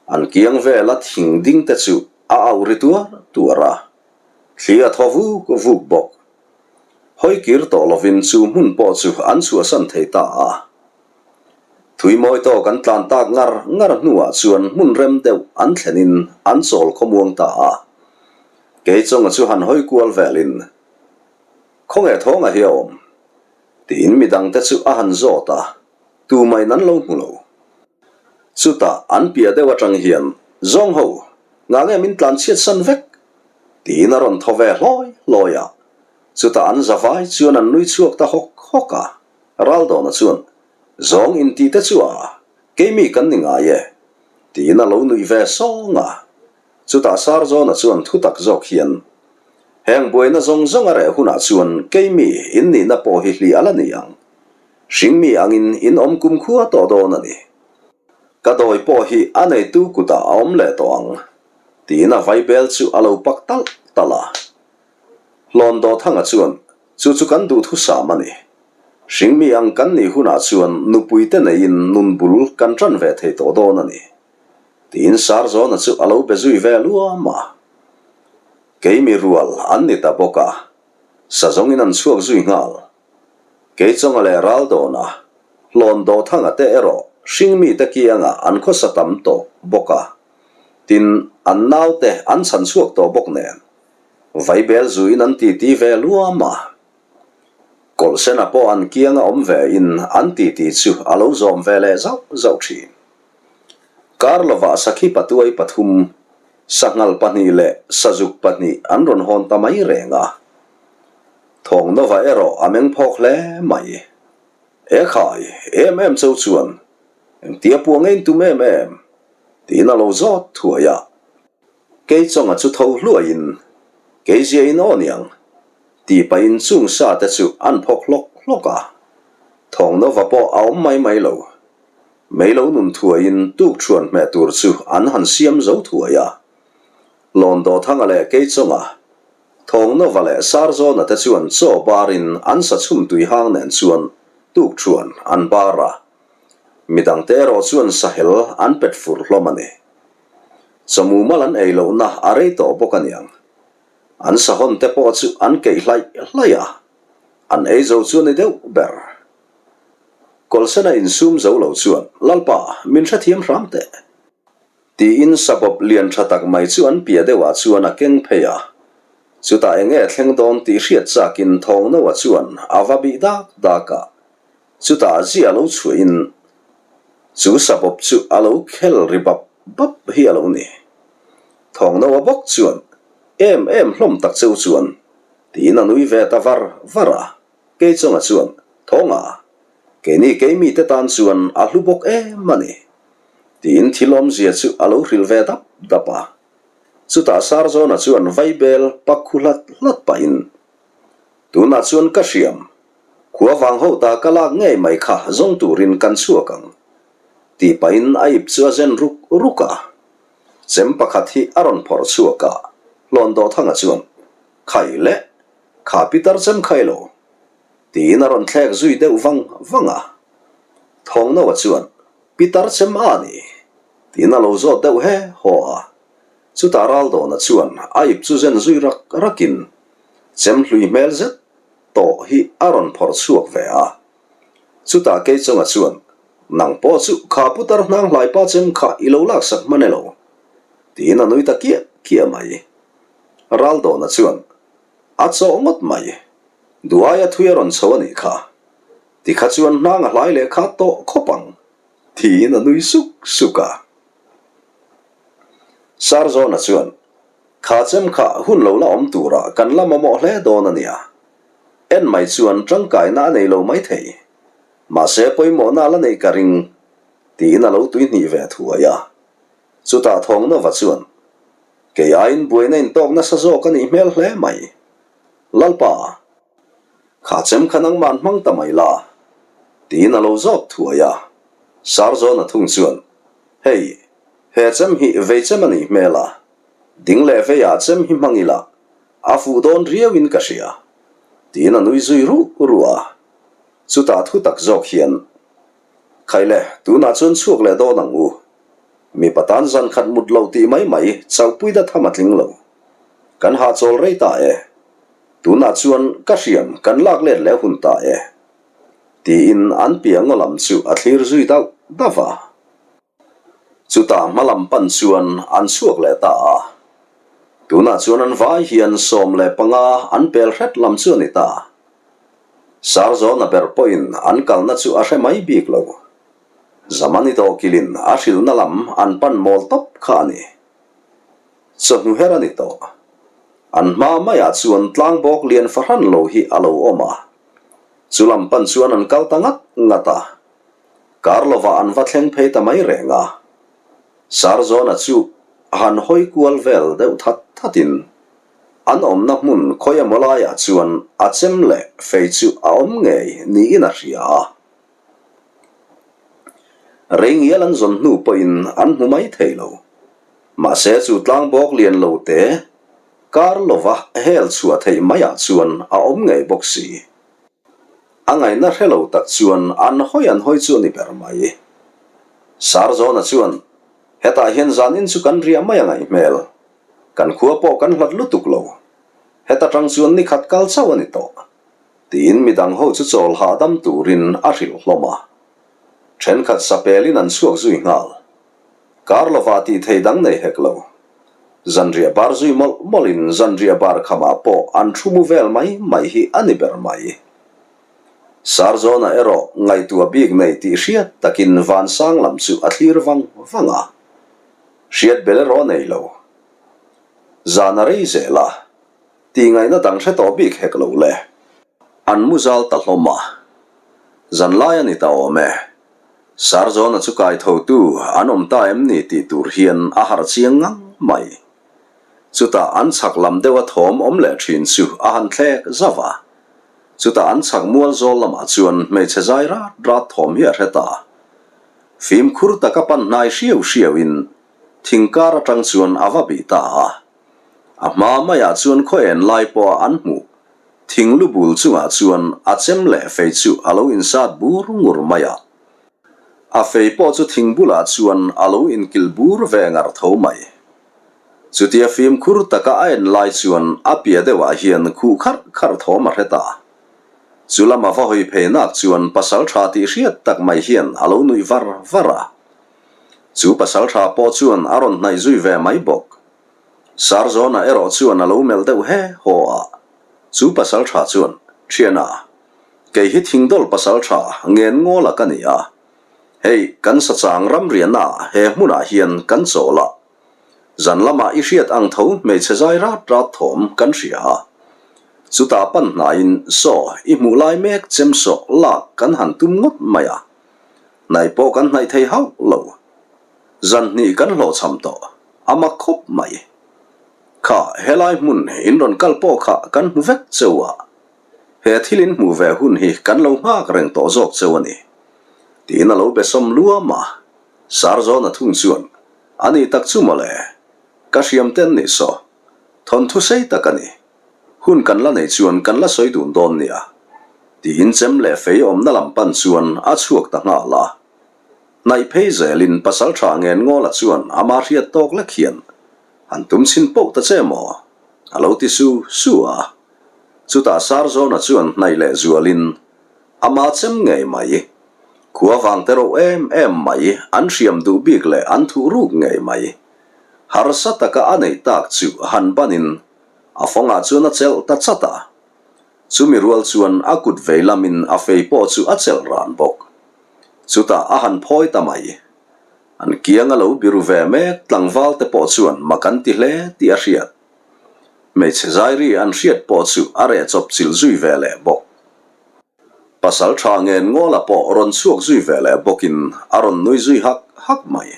An kiang vela thing ding te chu a auh ri tuar tuar a, thli a thaw vuk vuk bawk. Hawi kir tawh lovin chu hmun pawh chu an chhuahsan thei ta a. Thui mawi tawk an tlan tak ngar ngar hnuah chuan hmun rem deuh an thlenin an chawl khawmuang ta a. Keichawnga chu han hawi kual velin, Khawnge thawnga hi a awm? tiin midangte chu a han zawt a. Tumain an lo hmu lo. Chutah an piah deuh atang hian, Zawng ho, ngah nge min tlan chhiat san vek? tiin a rawn thaw ve hlawi hlawi a. Chutah an zavai chuan an nui chhuak ta hawk hawk a. Raldawna chuan, Zawng intih te chu a, keimi kan ni ngai e, tiin a lo nuih ve sawng a. Chutah Sarzawna chuan thutak zawk hian, Heng buaina zawng zawng a reh hunah chuan keimi in nihna pawh hi hli a la ni ang. Hringmi angin in awm kumkhua tawh dawn a ni. Ka dawi pawh hi a neitu kutah a awm leh tawh ang, tiin a vaibel chu a lo pak talh talh a. Hlawn Dawthanga chuan, Chu chu kan duhthusam a ni. Hringmi ang kan nih hunah chuan nupuite neiin nun bul kan ṭan ve thei tawh dawn a ni, tiin Sarzawna chu a lo be zui ve luam a. Keimi rual an ni ta bawk a, sazawngin an chhuak zui nghal. Keichawnga leh Raldawna, Hlawn Dawthanga te erawh hringmite kiangah an khawsa tam tawh bawk a, tin, an naute an chhan chhuak tawh bawk nen, vaibel zuin an titi ve luam a. Kawlhsena pawh an kianga awm vein an titi chu a lo zawm ve leh zauh zauh thin. Kar lovah sakhi patuai pathum, sanghal pahnih leh sazuk pahnih an rawn hawn ta mai reng a. Thawng Nova erawh a meng phawk hle mai. E khai, em em cho chuan, engtia puah ngei tum em em? tiin a lo zawt thuai a. Keichawnga chu tho hluaiin, Keizia in aw niang, tih pahin chung sa te chu an phawk hlawk hlawk a. Thawng Nova pawh a awm mai mai lo. Mei lo nun thuaiin tuk thuan hmeh tur chu an han siam zo thuai a. Lawn Dawthanga leh Keichawnga Thawng Nova leh Sarzawna te chuan chaw barin an sa chhum tui hang nen chuan tuk thuan an bar a, midangte erawh chuan sahel an pet fur hlawm a ni. Chawmu mal an ei lohna a rei tawh bawk aniang. An sahawn te pawh chu an keih hlaih hlaih a, an ei zo chu a ni deuh ber. Kawlsena insum zo lo chuan, Lalpa, min hrethiam hram teh. Tiin sabawp lian tha tak mai chu an piah deuhah chuan a keng phei a. Chutah eng nge thleng dawn tih hriat chakin Thawngnoa chuan a va bih dak dak a. Chutah zia lo chhuahin chu sabawp chu a lo khel ri bap bap hi a lo ni. Thawngnoa bawk chuan em em hlawm tak cheu chuan tiin a nui ve ta var var a. Keichawnga chuan Thawnga, keini keimite tan chuan a hlu bawk em a ni. Tiin thil awmzia chu a lo hrilh ve dap dap a. Chutah Sarzawna chuan vaibel pak khu hlat hlat pahin, Tunah chuan ka hriam, khua vang ho ta ka lak ngei mai kha zawng turin kan chhuak ang, tih pahin a ip chu a zen ruk ruk a. Chem pakhat hi a rawn phawrh chhuak a, Hlawn Dawthanga chuan, Khai le, kha pitar chem khai lo, tiin a rawn thlek zui deuh vang vang a. Thawngnoa chuan, Pitar chem a ni, tiin a lo zawt deuh he haw a. Chutah Raldawna chuan a ip chu zen zui rak rakin chem hlui hmel zet tawh hi a rawn phawrh chhuak ve a. Chutah Keichawnga chuan, Nang pawh chu kha putar hnang hlaipa chem kha i lo laksak hman e lo, tiin a nui ta kiah kiah mai. Raldawna chuan, A chawh ngawt mai. Duh aia thui a rawn chho a nih kha. Tikha chuan hnang a hlai leh kha tawh khawp ang, tiin a nui suk suk a. Sarzawna chuan, Kha chem kha hun lo la awm turah kan la mamawh hle dawn a nia. En mai chuan tangkaina a nei lo maithei. Mahse pawimawhna a la neih ka ring, tiin a lo tuihnih ve thuai a. Chutah Thawngnova chuan, Kei aiin buaina intawk nasa zawk a nih hmel hle mai. Lalpa! Kha chem kha nangmah hmang ta mai la, tiin a lo zawt thuai a. Sarzawna thung chuan, Hei, he chem hi vei chem a nih hmel a, ding leh veiah chem hi hmang ila, a fuh dawn riauin ka hria, tiin a nui zui ruh ruh a. Chutah thu tak zawk hian, Khaile, tunah chuan chhuak leh dawn ang u. Mipa tan zan khat mut lo tih mai mai chauhpui da tham a tling lo. Kan hahchawl rei ta e. Tunah chuan ka hriam kan lak let leh hun ta e. Tiin an piah ngaw lam chu a thlir zui dauh dauh a. Chutah hma lam pan chuan an chhuak leh ta a. Tunah chuan an vai hian 15 an pel hret lam chu a ni ta. Sarzawna ber pawhin an kalna chu a hre mai bik lo. Zamani dawhkilin a hrilhna lam an pan mawl tawp kha a ni. Chawhnu her a ni tawh. An hma maiah chuan tlangbawk lian fahran lo hi a lo awm a. Chu lam pan chuan an kal ta ngat ngat a. Kar lovah an va thleng phei ta mai reng a. Sarzawna chu han hawi kual vel deuh that thatin an awmna hmun khawi emaw laiah chuan a chem leh fei chu a awm ngei niin a hria a. Rei ngial an zawn hnu pawhin an hmu mai thei lo. Mahse chu tlangbawk lian lo te kar lova hel chhuah theih maiah chuan a awm ngei bawk si. A ngaihna hre lo tak chuan an hawi an hawi chu a ni ber mai. Sarzawna chuan, Hetah hian zanin chu kan riah mai a ngaih hmel. Kan khua pawh kan hlat lutuk lo. Heta tang chuan nikhat kal chauh a ni tawh. Tiin midang ho chu chawl hahdam turin a hrilh hlawm a. Thenkhat sapelin an chhuak zui nghal. Kar lovah tih thei dang nei hek lo. Zanriah bar zui mawlh mawlhin zanriah bar khamah pawh an thu mu vel mai mai hi a ni ber mai. Sarzawna erawh ngaihtuah bik nei tih hriat takin vansang lam chu a thlir vang vang a. Hriat bel erawh a nei lo. Zan a rei zel a. Tih ngaihna dang hre tawh bik hek lo le. An mu zal ta hlawm a. Zanlai a ni ta awm e. Sarzawna chu kai thotu an awm ta em ni tih tur hian a harh chiang ngang mai. Chutah an chhak lam deuha thawm awm leh thin chu a han thlek zauh a. Chutah an chhak mual zawl lamah chuan hmeichhe zai rat rat thawm hi a hre ta. Fimkhur taka pan hnai hriau hriauin thingkar atang chuan a va bih ta a. A hma maiah chuan khaw en lai pawha an hmuh thing lu bul chungah chuan a chem leh fei chu a lo insat bur ngur mai a. A fei pawh chu thing bulah chuan a lo inkilh bur ve ngar tho mai. Chutia fimkhur taka a en lai chuan a piah deuhah hian khuh kharh kharh thawm a hre ta. Chu lama va hawi phei nak chuan pasal tha tih hriat tak mai hian a lo nuih var var a. Chu pasal tha pawh chuan a rawn hnaih zui ve mai bawk. Sarzawna erawh chuan a lo melh deuh he haw a, chu pasal tha chuan, Thiana, kei hi thingdawl pasal tha ngen ngawla ka ni a, hei kan sachang ramriahna he hmunah hian kan chawl a, zan lamah i hriat ang tho hmeichhe zai rat rat thawm kan hria a, chutah pan hnaiin saw i hmuh lai mek chem sawh lak kan han tum ngawt mai a, hnaih pawh kan hnaih thei hauh lo. Zan hnih kan hlawhchham tawh. A mak khawp mai. Kha, helai hmun in rawn kal pawh kha kan hmu vek cheu a. He thil in hmuh ve hun hi kan lo nghak reng tawh zawk cheu a ni. Tiin a lo be sawm luam a. Sarzawna thung chuan, A ni tak chu mawle. Ka hriam te an nih saw. Thawnthu sei tak a ni. Hun kan la nei chuan kan la sawi dun dawn nia. Tiin chem leh fei awmna lam pan chuan a chhuak ta nghal a. Hnaih phei zelin pasal tha ngen Ngawla chuan ama hriat tawk lek hian han tum chhin poh ta che maw? a lo ti su su a. Chutah Sarzawna chuan hnaih leh zualin ama chem ngei mai. Khua vang te reuh em em mai an hriam duh bik leh an thuh ruk ngei mai. Harsa taka a neih tak chu han banin a fawngah chuan a chelh ta chat a. Chumi rual chuan a kut vei lamin a fei pawh chu a chelh ran bawk. Chutah a han phawi ta mai. An kiang a lo biru ve mek tlangval te pawh chuan mak an ti hle tih a hriat. Hmeichhe zairi an hriat pawh chu a reh chawp chilh zui ve leh bawk. Pasal tha ngen ngawla pawh rawn chhuak zui ve leh bawkin a rawn nui zui hak hak mai.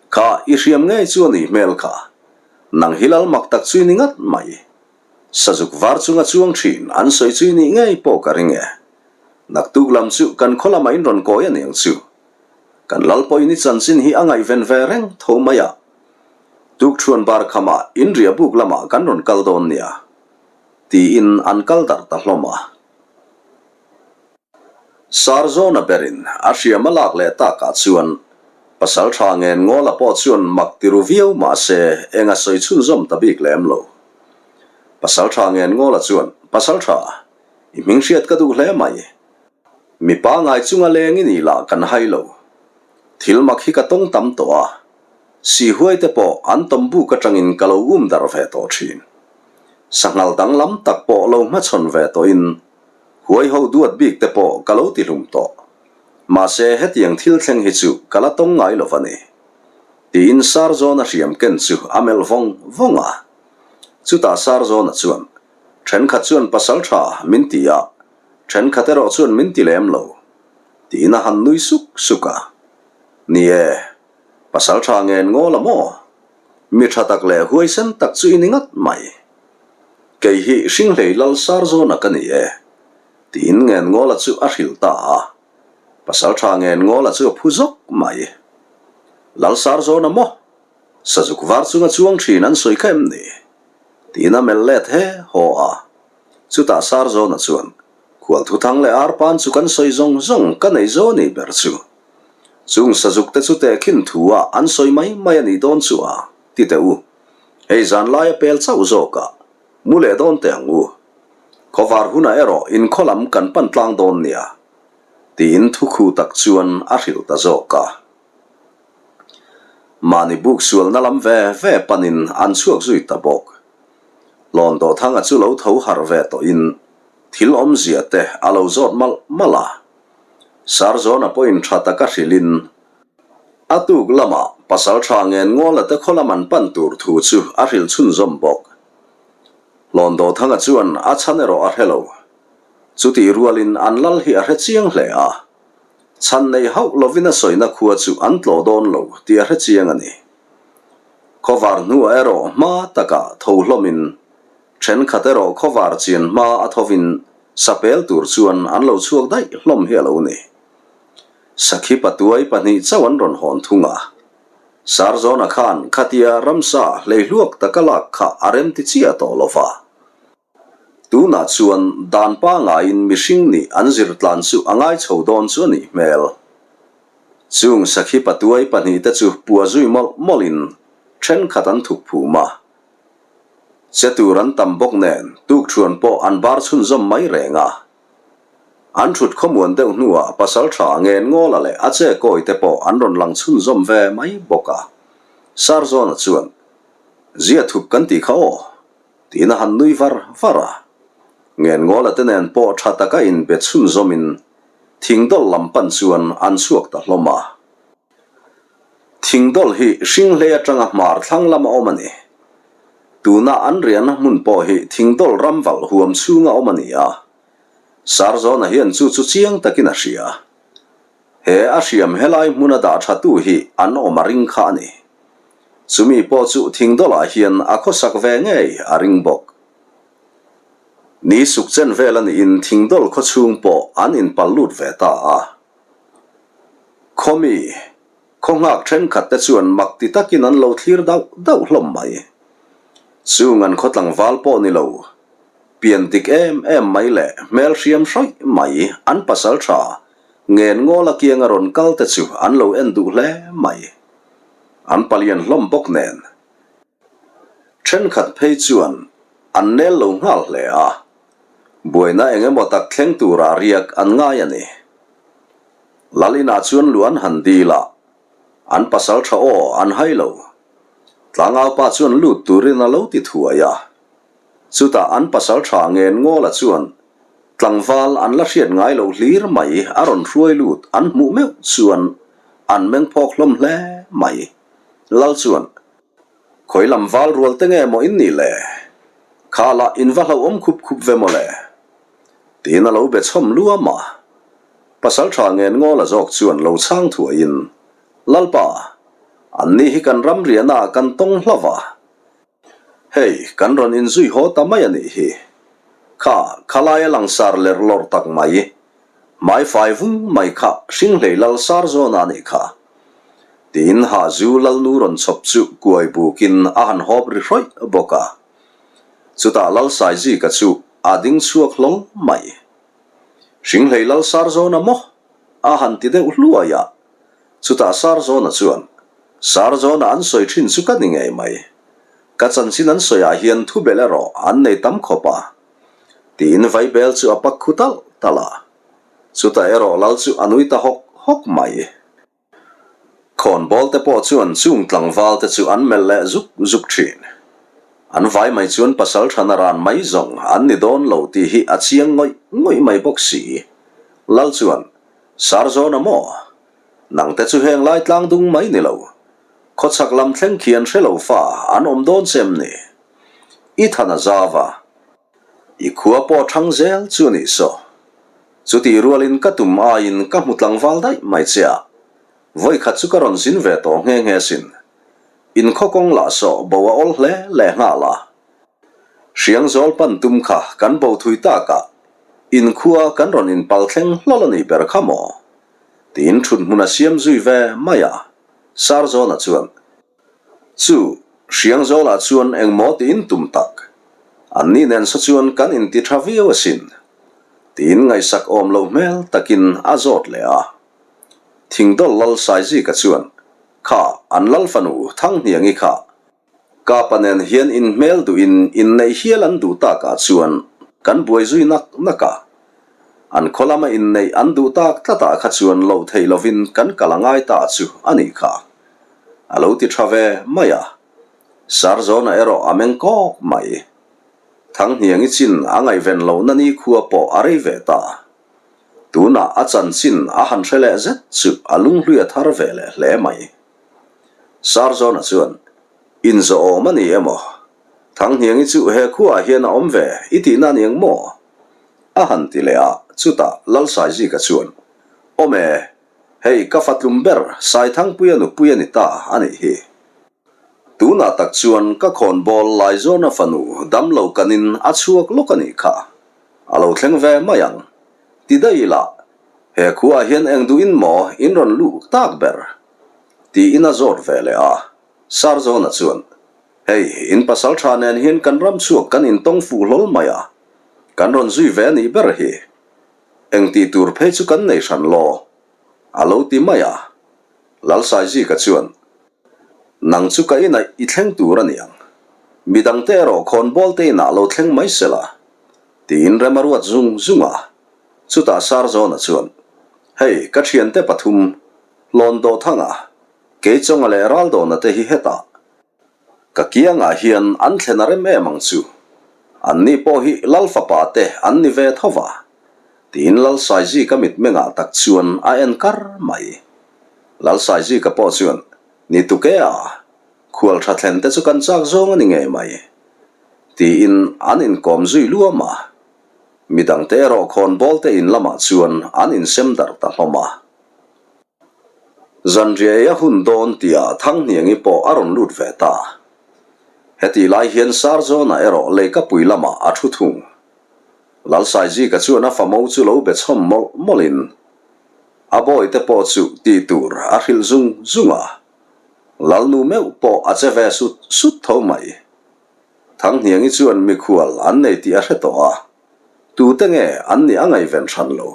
Kha i hriam ngei chu a nih hmel kha. Nang hi lal mak tak chu i ni ngat mai. Sazuk var chunga chuang thin an sawi chu i nih ngei pawh ka ring e. Naktuk lam chu kan khaw lamah in rawn kawi aniang chu. Kan lal pawhin i chanchin hi a ngaihven ve reng tho mai a. Tukṭhuan bar khamah in riah buk lamah kan rawn kal dawn nia. Tiin an kal darh ta hlawm a. Sarzawna berin a hriam a lak leh takah chuan pasal tha ngen Ngawla pawh chuan mak ti ru viau mah se eng a sawi chhunzawm ta bik lem lo. Pasal tha ngen Ngawla chuan, Pasal tha, i hming hriat ka duh hle mai. Mipa ngai chunga leng i nih lah kan hai lo. Thil mak hi ka tawng tam tawh a, Sihuai te pawh an tawm buk atangin ka lo um darh ve tawh thin. Sanghal danglam tak pawh lo hmachhawn ve tawhin huai ho duat bik te pawh ka lo ti hlum tawh. Mahse hetiang thil thleng hi chu ka la tawng ngai lo va ni. Tiin Sarzawna hriam ken chu a melh vawng vawng a. Chutah Sarzawna chuan, Thenkhat chuan pasal tha min ti a, thenkhat erawh chuan min ti lem lo. Tiin a han nui suk suk a. Ni e, Pasal tha ngen ngawl a maw? Mi tha tak leh huaisen tak chu i ni ngat mai. Kei hi Hringhlei Lal Sarzawna ka ni e, tiin Ngengawla chu a hrilh ta a. Pasal tha Ngengawla chu a phu zawk mai. Lal Sarzawna maw? Sazuk var chunga chuang thin an sawi kha em ni? Tiin a melh let he haw a. Chutah Sarzawna chuan, Khualthuthang leh Arpan chu kan sawi zawng zawng ka nei zo ni ber chu. Chung sazuk te chu tehkhin thu a an sawi mai mai a nih dawn chu a, ti teh u. Hei zan lai a pel chauh zawk a, mu leh dawn teh ang u. Khawvar hunah erawh inkhaw lam kan pan tlang dawn nia, tiin thukhu tak chuan a hrilh ta zawk a. Mahni buk sualna lam ve ve panin an chhuak zui ta bawk. Hlawn Dawhthanga chu lo tho harh ve tawhin thil awmzia te a lo zawt malh malh a. Sarzawna pawhin tha taka hrilhin a tuk lamah pasal tha ngen Ngawla te khaw lam an pan tur thu chu a hrilh chhunzawm bawk. Hlawn Dawthanga chuan a chhan erawh a hre lo. Chutih rualin an lal hi a hre chiang hle a, chhan nei hauh lovin a sawina khua chu an tlawh dawn lo tih a hre chiang a ni. Khawvar hnuah erawh hma takah tho hlawmin Thenkhat erawh khawvar chian hma a thovin sapel tur chuan an lo chhuak daih hlawm hi a lo ni. Sakhi patuai pahnih chauh an rawn hawn thung a. Sarzawna khan khatia ramsa hleihluak taka lak kha a rem ti chiah tawh lo va. Tunah chuan dan pangaiin mihring nih an zir tlan chu a ngai chho dawn chu a nih hmel. Chung sakhi patuai pahnihte chu pua zui mawlh mawlhin thenkhat an thuk phum a. Che tur an tam bawk nen tukṭhuan pawh an bar chhunzawm mai reng a. An ṭhut khawmuan deuh hnuah pasal ṭha ngen ngawla leh a che kawi te pawh an rawn lang chhunzawm ve mai bawk a. Sarzawna chuan, Zia thup kan tih kha aw, tiin a han nui var var a. Ngen ngawla te nen pawh ṭha taka inbe chhunzawmin thingdawlh lam pan chuan an chhuak ta hlawm a. Thingdawlh hi Hringhlei atanga hmar thlang lama awm a ni. Tuna an riahna hmun pawh hi Thingdawlh ram valh huam chhunga awm a ni a. Sarzawna hian chu chu chiang takin a hria. He a hriam helai hmuna dah thatu hi an awm a ring kha a ni. Chumi pawh chu Thingdawlhah hian a khawsak ve ngei a ring bawk. Ni suk chen vel a niin Thingdawlh khaw chhung pawh an inpal lut ve ta a. Khawmi, khaw nghak thenkhat te chuan mak ti takin an lo thlir dauh dauh hlawm mai. Chung an khaw tlangval pawh ni lo, pian dik em em mai leh hmel hriam hrawih mai an pasal tha ngen ngawla kianga rawn kal te chu an lo en duh hle mai. An palian hlawm bawk nen. Thenkhat phei chuan an nel lo nghal hle a, buaina eng emaw tak thleng tura riak an ngai a ni. Lal inah chuan lu an han dil a, an pasal tha aw an hai lo. Tlangaupa chuan lut turin a lo ti thuai a, chutah an pasal tha ngen ngawla chuan. Tlangval an la hriat ngai loh hlir mai a rawn hruai lut an hmuh meuh chuan an meng phawk hlawm hle mai. Lal chuan, Khawi lam val rual te nge maw in nih le? Kha lah in va hlauhawm khup khup ve maw le? Tiin a lo be chhawm luam a. Pasalṭha ngen ngawl a zawk chuan lo chhang thuaiin, Lalpa, an ni hi kan ram riahnaah kan tawng hlauh a. Hei, kan rawn inzui haw ta mai a nih hi. Kha, khalaia langsar lerh lawrh tak mai, hmaifai vung mai kha Hringhlei lal sar zawn a nih kha. Tiin Hazu lalnu rawn chhawp chu kuai bukin a han hawp ri hrawih bawk a. Chutah Lal Saizika chu a ding chhuak hlawl mai. Hringhlei lal sar zawn a maw? A han ti deuh hluai a. Chutah Sarzawna chuan, Sarzawna an sawi thin chu ka ni ngei mai. Ka chanchin an sawiah hian thubelh erawh an nei tam khawp a. Tiin vaibel chu a pak khu talh talh a. Chutah erawh lal chu a nui ta hawk hawk mai. Khawnbawl te pawh chuan chung tlangval te chu an melh leh zuk zuk thin. An vai mai chuan pasal thana ran mai zawng an ni dawn lo tih hi a chiang ngawih ngawih mai bawk si. Lal chuan, Sarzawna maw? Nangte chu heng lai tlang dung mai ni lo. Khawchhak lam thleng khian hre lo fa an awm dawn che em ni? I than a zau a. I khua pawh thang zel chu a nih saw. Chutih rualin ka tum aiin ka hmu tlangval daih mai che a. Vawikhat chu ka rawn zin ve tawh nghe nghe sin. In khaw kawng lah saw bo a awl hle leh nghal a. Hriangzawl pan tum kha kan bo thui tak a, inkhua kan rawn inpal thleng hlawl a nih ber kha maw? Tiin thut hmun a siam zui ve mai a, Sarzawna chuan, Chu, Hriangzawlah chuan engmaw tiin tum tak? Anni nen saw chuan kan inti tha viau asin, tiin ngaihsak awm loh hmel takin a zawt leh a. Thingdawl lal Saizika chuan, Kha, an lal fanu Thanghniangi kha, Kapa nen hian inhmel duhin inneih hial an duh takah chuan kan buai zui nak nak a. An khaw lama inneih an duh tak tlatah kha chuan loh theih lovin kan kal a ngai ta chu a nih kha. A lo ti tha ve mai a. Sarzawna erawh a meng kawk mai. Thanghniangi chin a ngaihven lohna nikhua pawh a rei ve ta. Tunah a chanchin a han hre leh zet chu a lunghlui a thar ve leh hle mai. Sarzawna chuan, Inzawh awm a ni emaw? Thanghniangi chu he khuaah hian a awm ve i tihna a ni ang maw? A han ti leh a, chutah Lalsaizika chuan, Awm e, hei ka fatlum ber Saithangpuia nupui a ni ta a nih hi. Tunah tak chuan ka khawnbawl Laizawna fanu damlo kanin a chhuak lawk a nih kha. A lo thleng ve mai ang. Ti daih ila, he khuaah hian eng duhin maw in rawn luh tak ber? Tiin a zawt ve leh a. Sarzawna chuan, Hei, in pasal tha nen hian kan ram chhuak kan intawng fuh hlawl mai a, kan rawn zui ve a nih ber hi. Eng tih tur phei chu kan nei hran law, a lo ti mai a. Lalsaizika chuan, Nang chu ka inaih i thleng tur a niang. Midangte erawh khawnbawl te inah lo thleng mai se la, tiin rem a ruat zung zung a. Chutah Sarzawna chuan, Hei, ka thiante pathum, Hlawn Dawhthanga, Keichawnga leh Raldawna te hi hetah ka kiangah hian an thlen a rem em ang chu. Anni pawh hi Lal fapa te an ni ve tho va, tiin Lal Saizika mitmengah tak chuan a en kar mai. Lal Saizika pawh chuan, Ni tuke a, khual tha thlen te chu kan chak zawng a ni ngei mai, tiin an inkawm zui luam a. Midangte erawh khawnbawl te in lamah chuan an insem darh ta hlawm a. Zanriah ei a hun dawn tihah Thanghniangi pawh a rawn lut ve ta. Hetih lai hian Sarzawna erawh Leikapui lamah a thu thung. Lalsaizika chuan a famo chu lo be chhawm mawlh mawlhin a bawite pawh chu tih tur a hrilh zung zung a. Lalnu meuh pawh a che ve sut sut tho mai. Thanghniangi chuan mikhual an nei tih a hre tawh a. Tute nge an nih a ngaihven hran lo?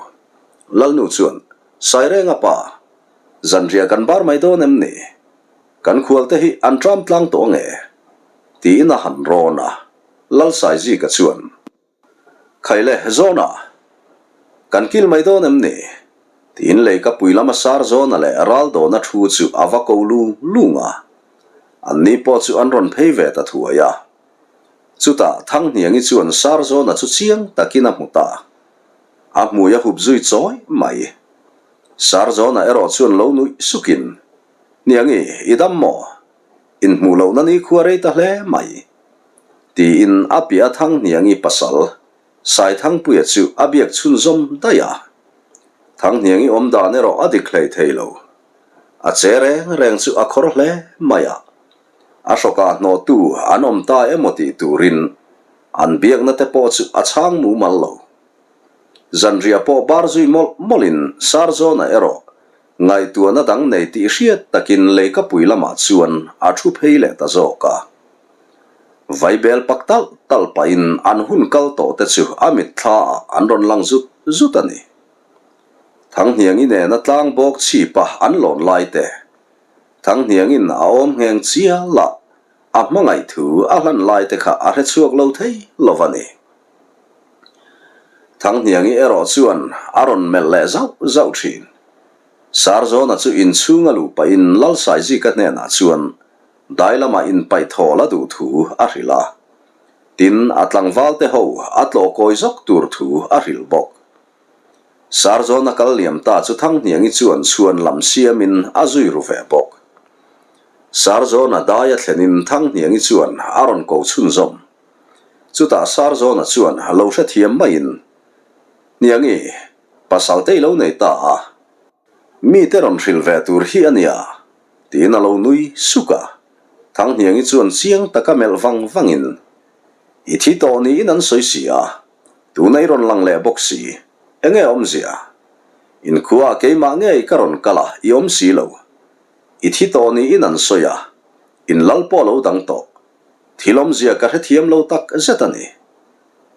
Lalnu chuan, Sairenga pa, zanriah kan bar mai dawn em ni? Kan khualte hi an tram tlang tawh ange? Tiin a han rawn a, Lalsaizika chuan, Khaile, Zawna, kan kil mai dawn em ni? Tiin leikapui lama sar Zawna leh Raldawna thu chu a va ko lung lung a. Anni pawh chu an rawn phei ve ta thuai a. Chutah Thanghniangi chuan Sarzawna chu chiang takin a hmu ta. A hmui a hup zui chawi mai. Sarzawna erawh chuan lo nuih sukin, Hniangi, i dam maw? Inhmuh lohna ni khua rei ta hle mai. Tiin a piah a Thanghniangi pasal Saithangpuia chu a biak chhunzawm daih a. Thanghniangi awm dan erawh a dik hlei thei lo. A che reng reng chu a khawr hle mai a. A hrawkah hnawhtu an awm ta emaw tih turin an biakna te pawh chu a chhang mumal lo. Zanriah pawh bar zui mawlh mawlhin Sarzawna erawh ngaihtuahna dang nei tih hriat takin leikapui lamah chuan a thu phei leh ta zawk a. Vaibel pak talh talh pahin an hun kal tawh te chu a mitthla ah an rawn lang zut zut a ni. Thanghniangi nena tlang bawk chhipa an lawn lai te, Thanghniangin a awm ngheng chial a, a hmangaih thu a hlan lai te kha a hre chhuak lo thei lo va ni. Thanghniangi erawh chuan a rawn melh leh zauh zauh thin. Sarzawna chu inchhung a luh pahin Lalsaizika hnenah chuan Dai lamah inpaih thawl a duh thu a hrilh a, tin a tlangval te ho a tlawh kawi zawk tur thu a hrilh bawk. Sarzawna kal liam ta chu Thanghniangi chuan chhuan lam siamin a zui ru ve bawk. Sarzawna dai a thlenin Thanghniangi chuan a rawn ko chhunzawm. Chutah Sarzawna chuan lo hrethiam maiin, Hniangi, pasal te i lo nei ta a, mite rawn hrilh ve tur hi a nia, Tiin a lo nui suk a. Thanghniangi chuan chiang taka melh vang vangin, I thi tawh niin an sawi si a, tuna i rawn lang leh bawk si, enge awmzia? Inkhua ah keimah ngei ka rawn kal a, i awm si lo. I thi tawh niin an sawi a, in lal pawh a lo dang tawh. Thil awmzia ka hrethiam lo tak zet a ni.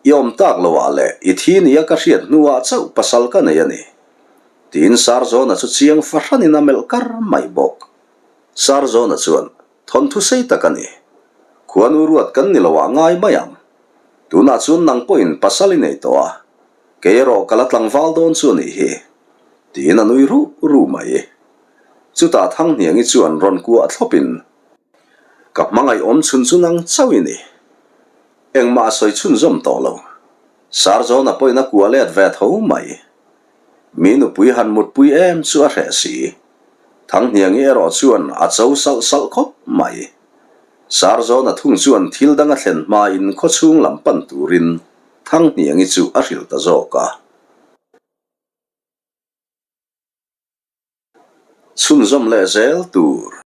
I awm tak lo ah leh i thi nia ka hriat hnuah chauh pasal ka nei a ni. Tiin Sarzawna chu chiang fahranin a melh kar mai bawk. Sarzawna chuan, Thawnthu sei tak a ni. Khuanu ruat kan ni lo ah ngai mai ang. Tunah chuan nang pawhin pasal i nei tawh a, kei erawh ka la tlangval dawn chu a nih hi. Tiin a nui ruh ruh mai. Chutah Thanghniangi chuan rawn kuah thlawpin, Ka hmangaih awm chhun chu nang chauh i ni. Engmah a sawi chhunzawm tawh lo. Sarzawna pawhin a kuah let ve tho mai. Mi nupui han mutpui em chu a hreh si. Thanghniangi erawh chuan a cho salh salh khawp mai. Sarzawna thung chuan thil dang a thlen hmain khawchhung lam pan turin Thanghniangi chu a hrilh ta zawk a. Chhunzawm leh zel tur.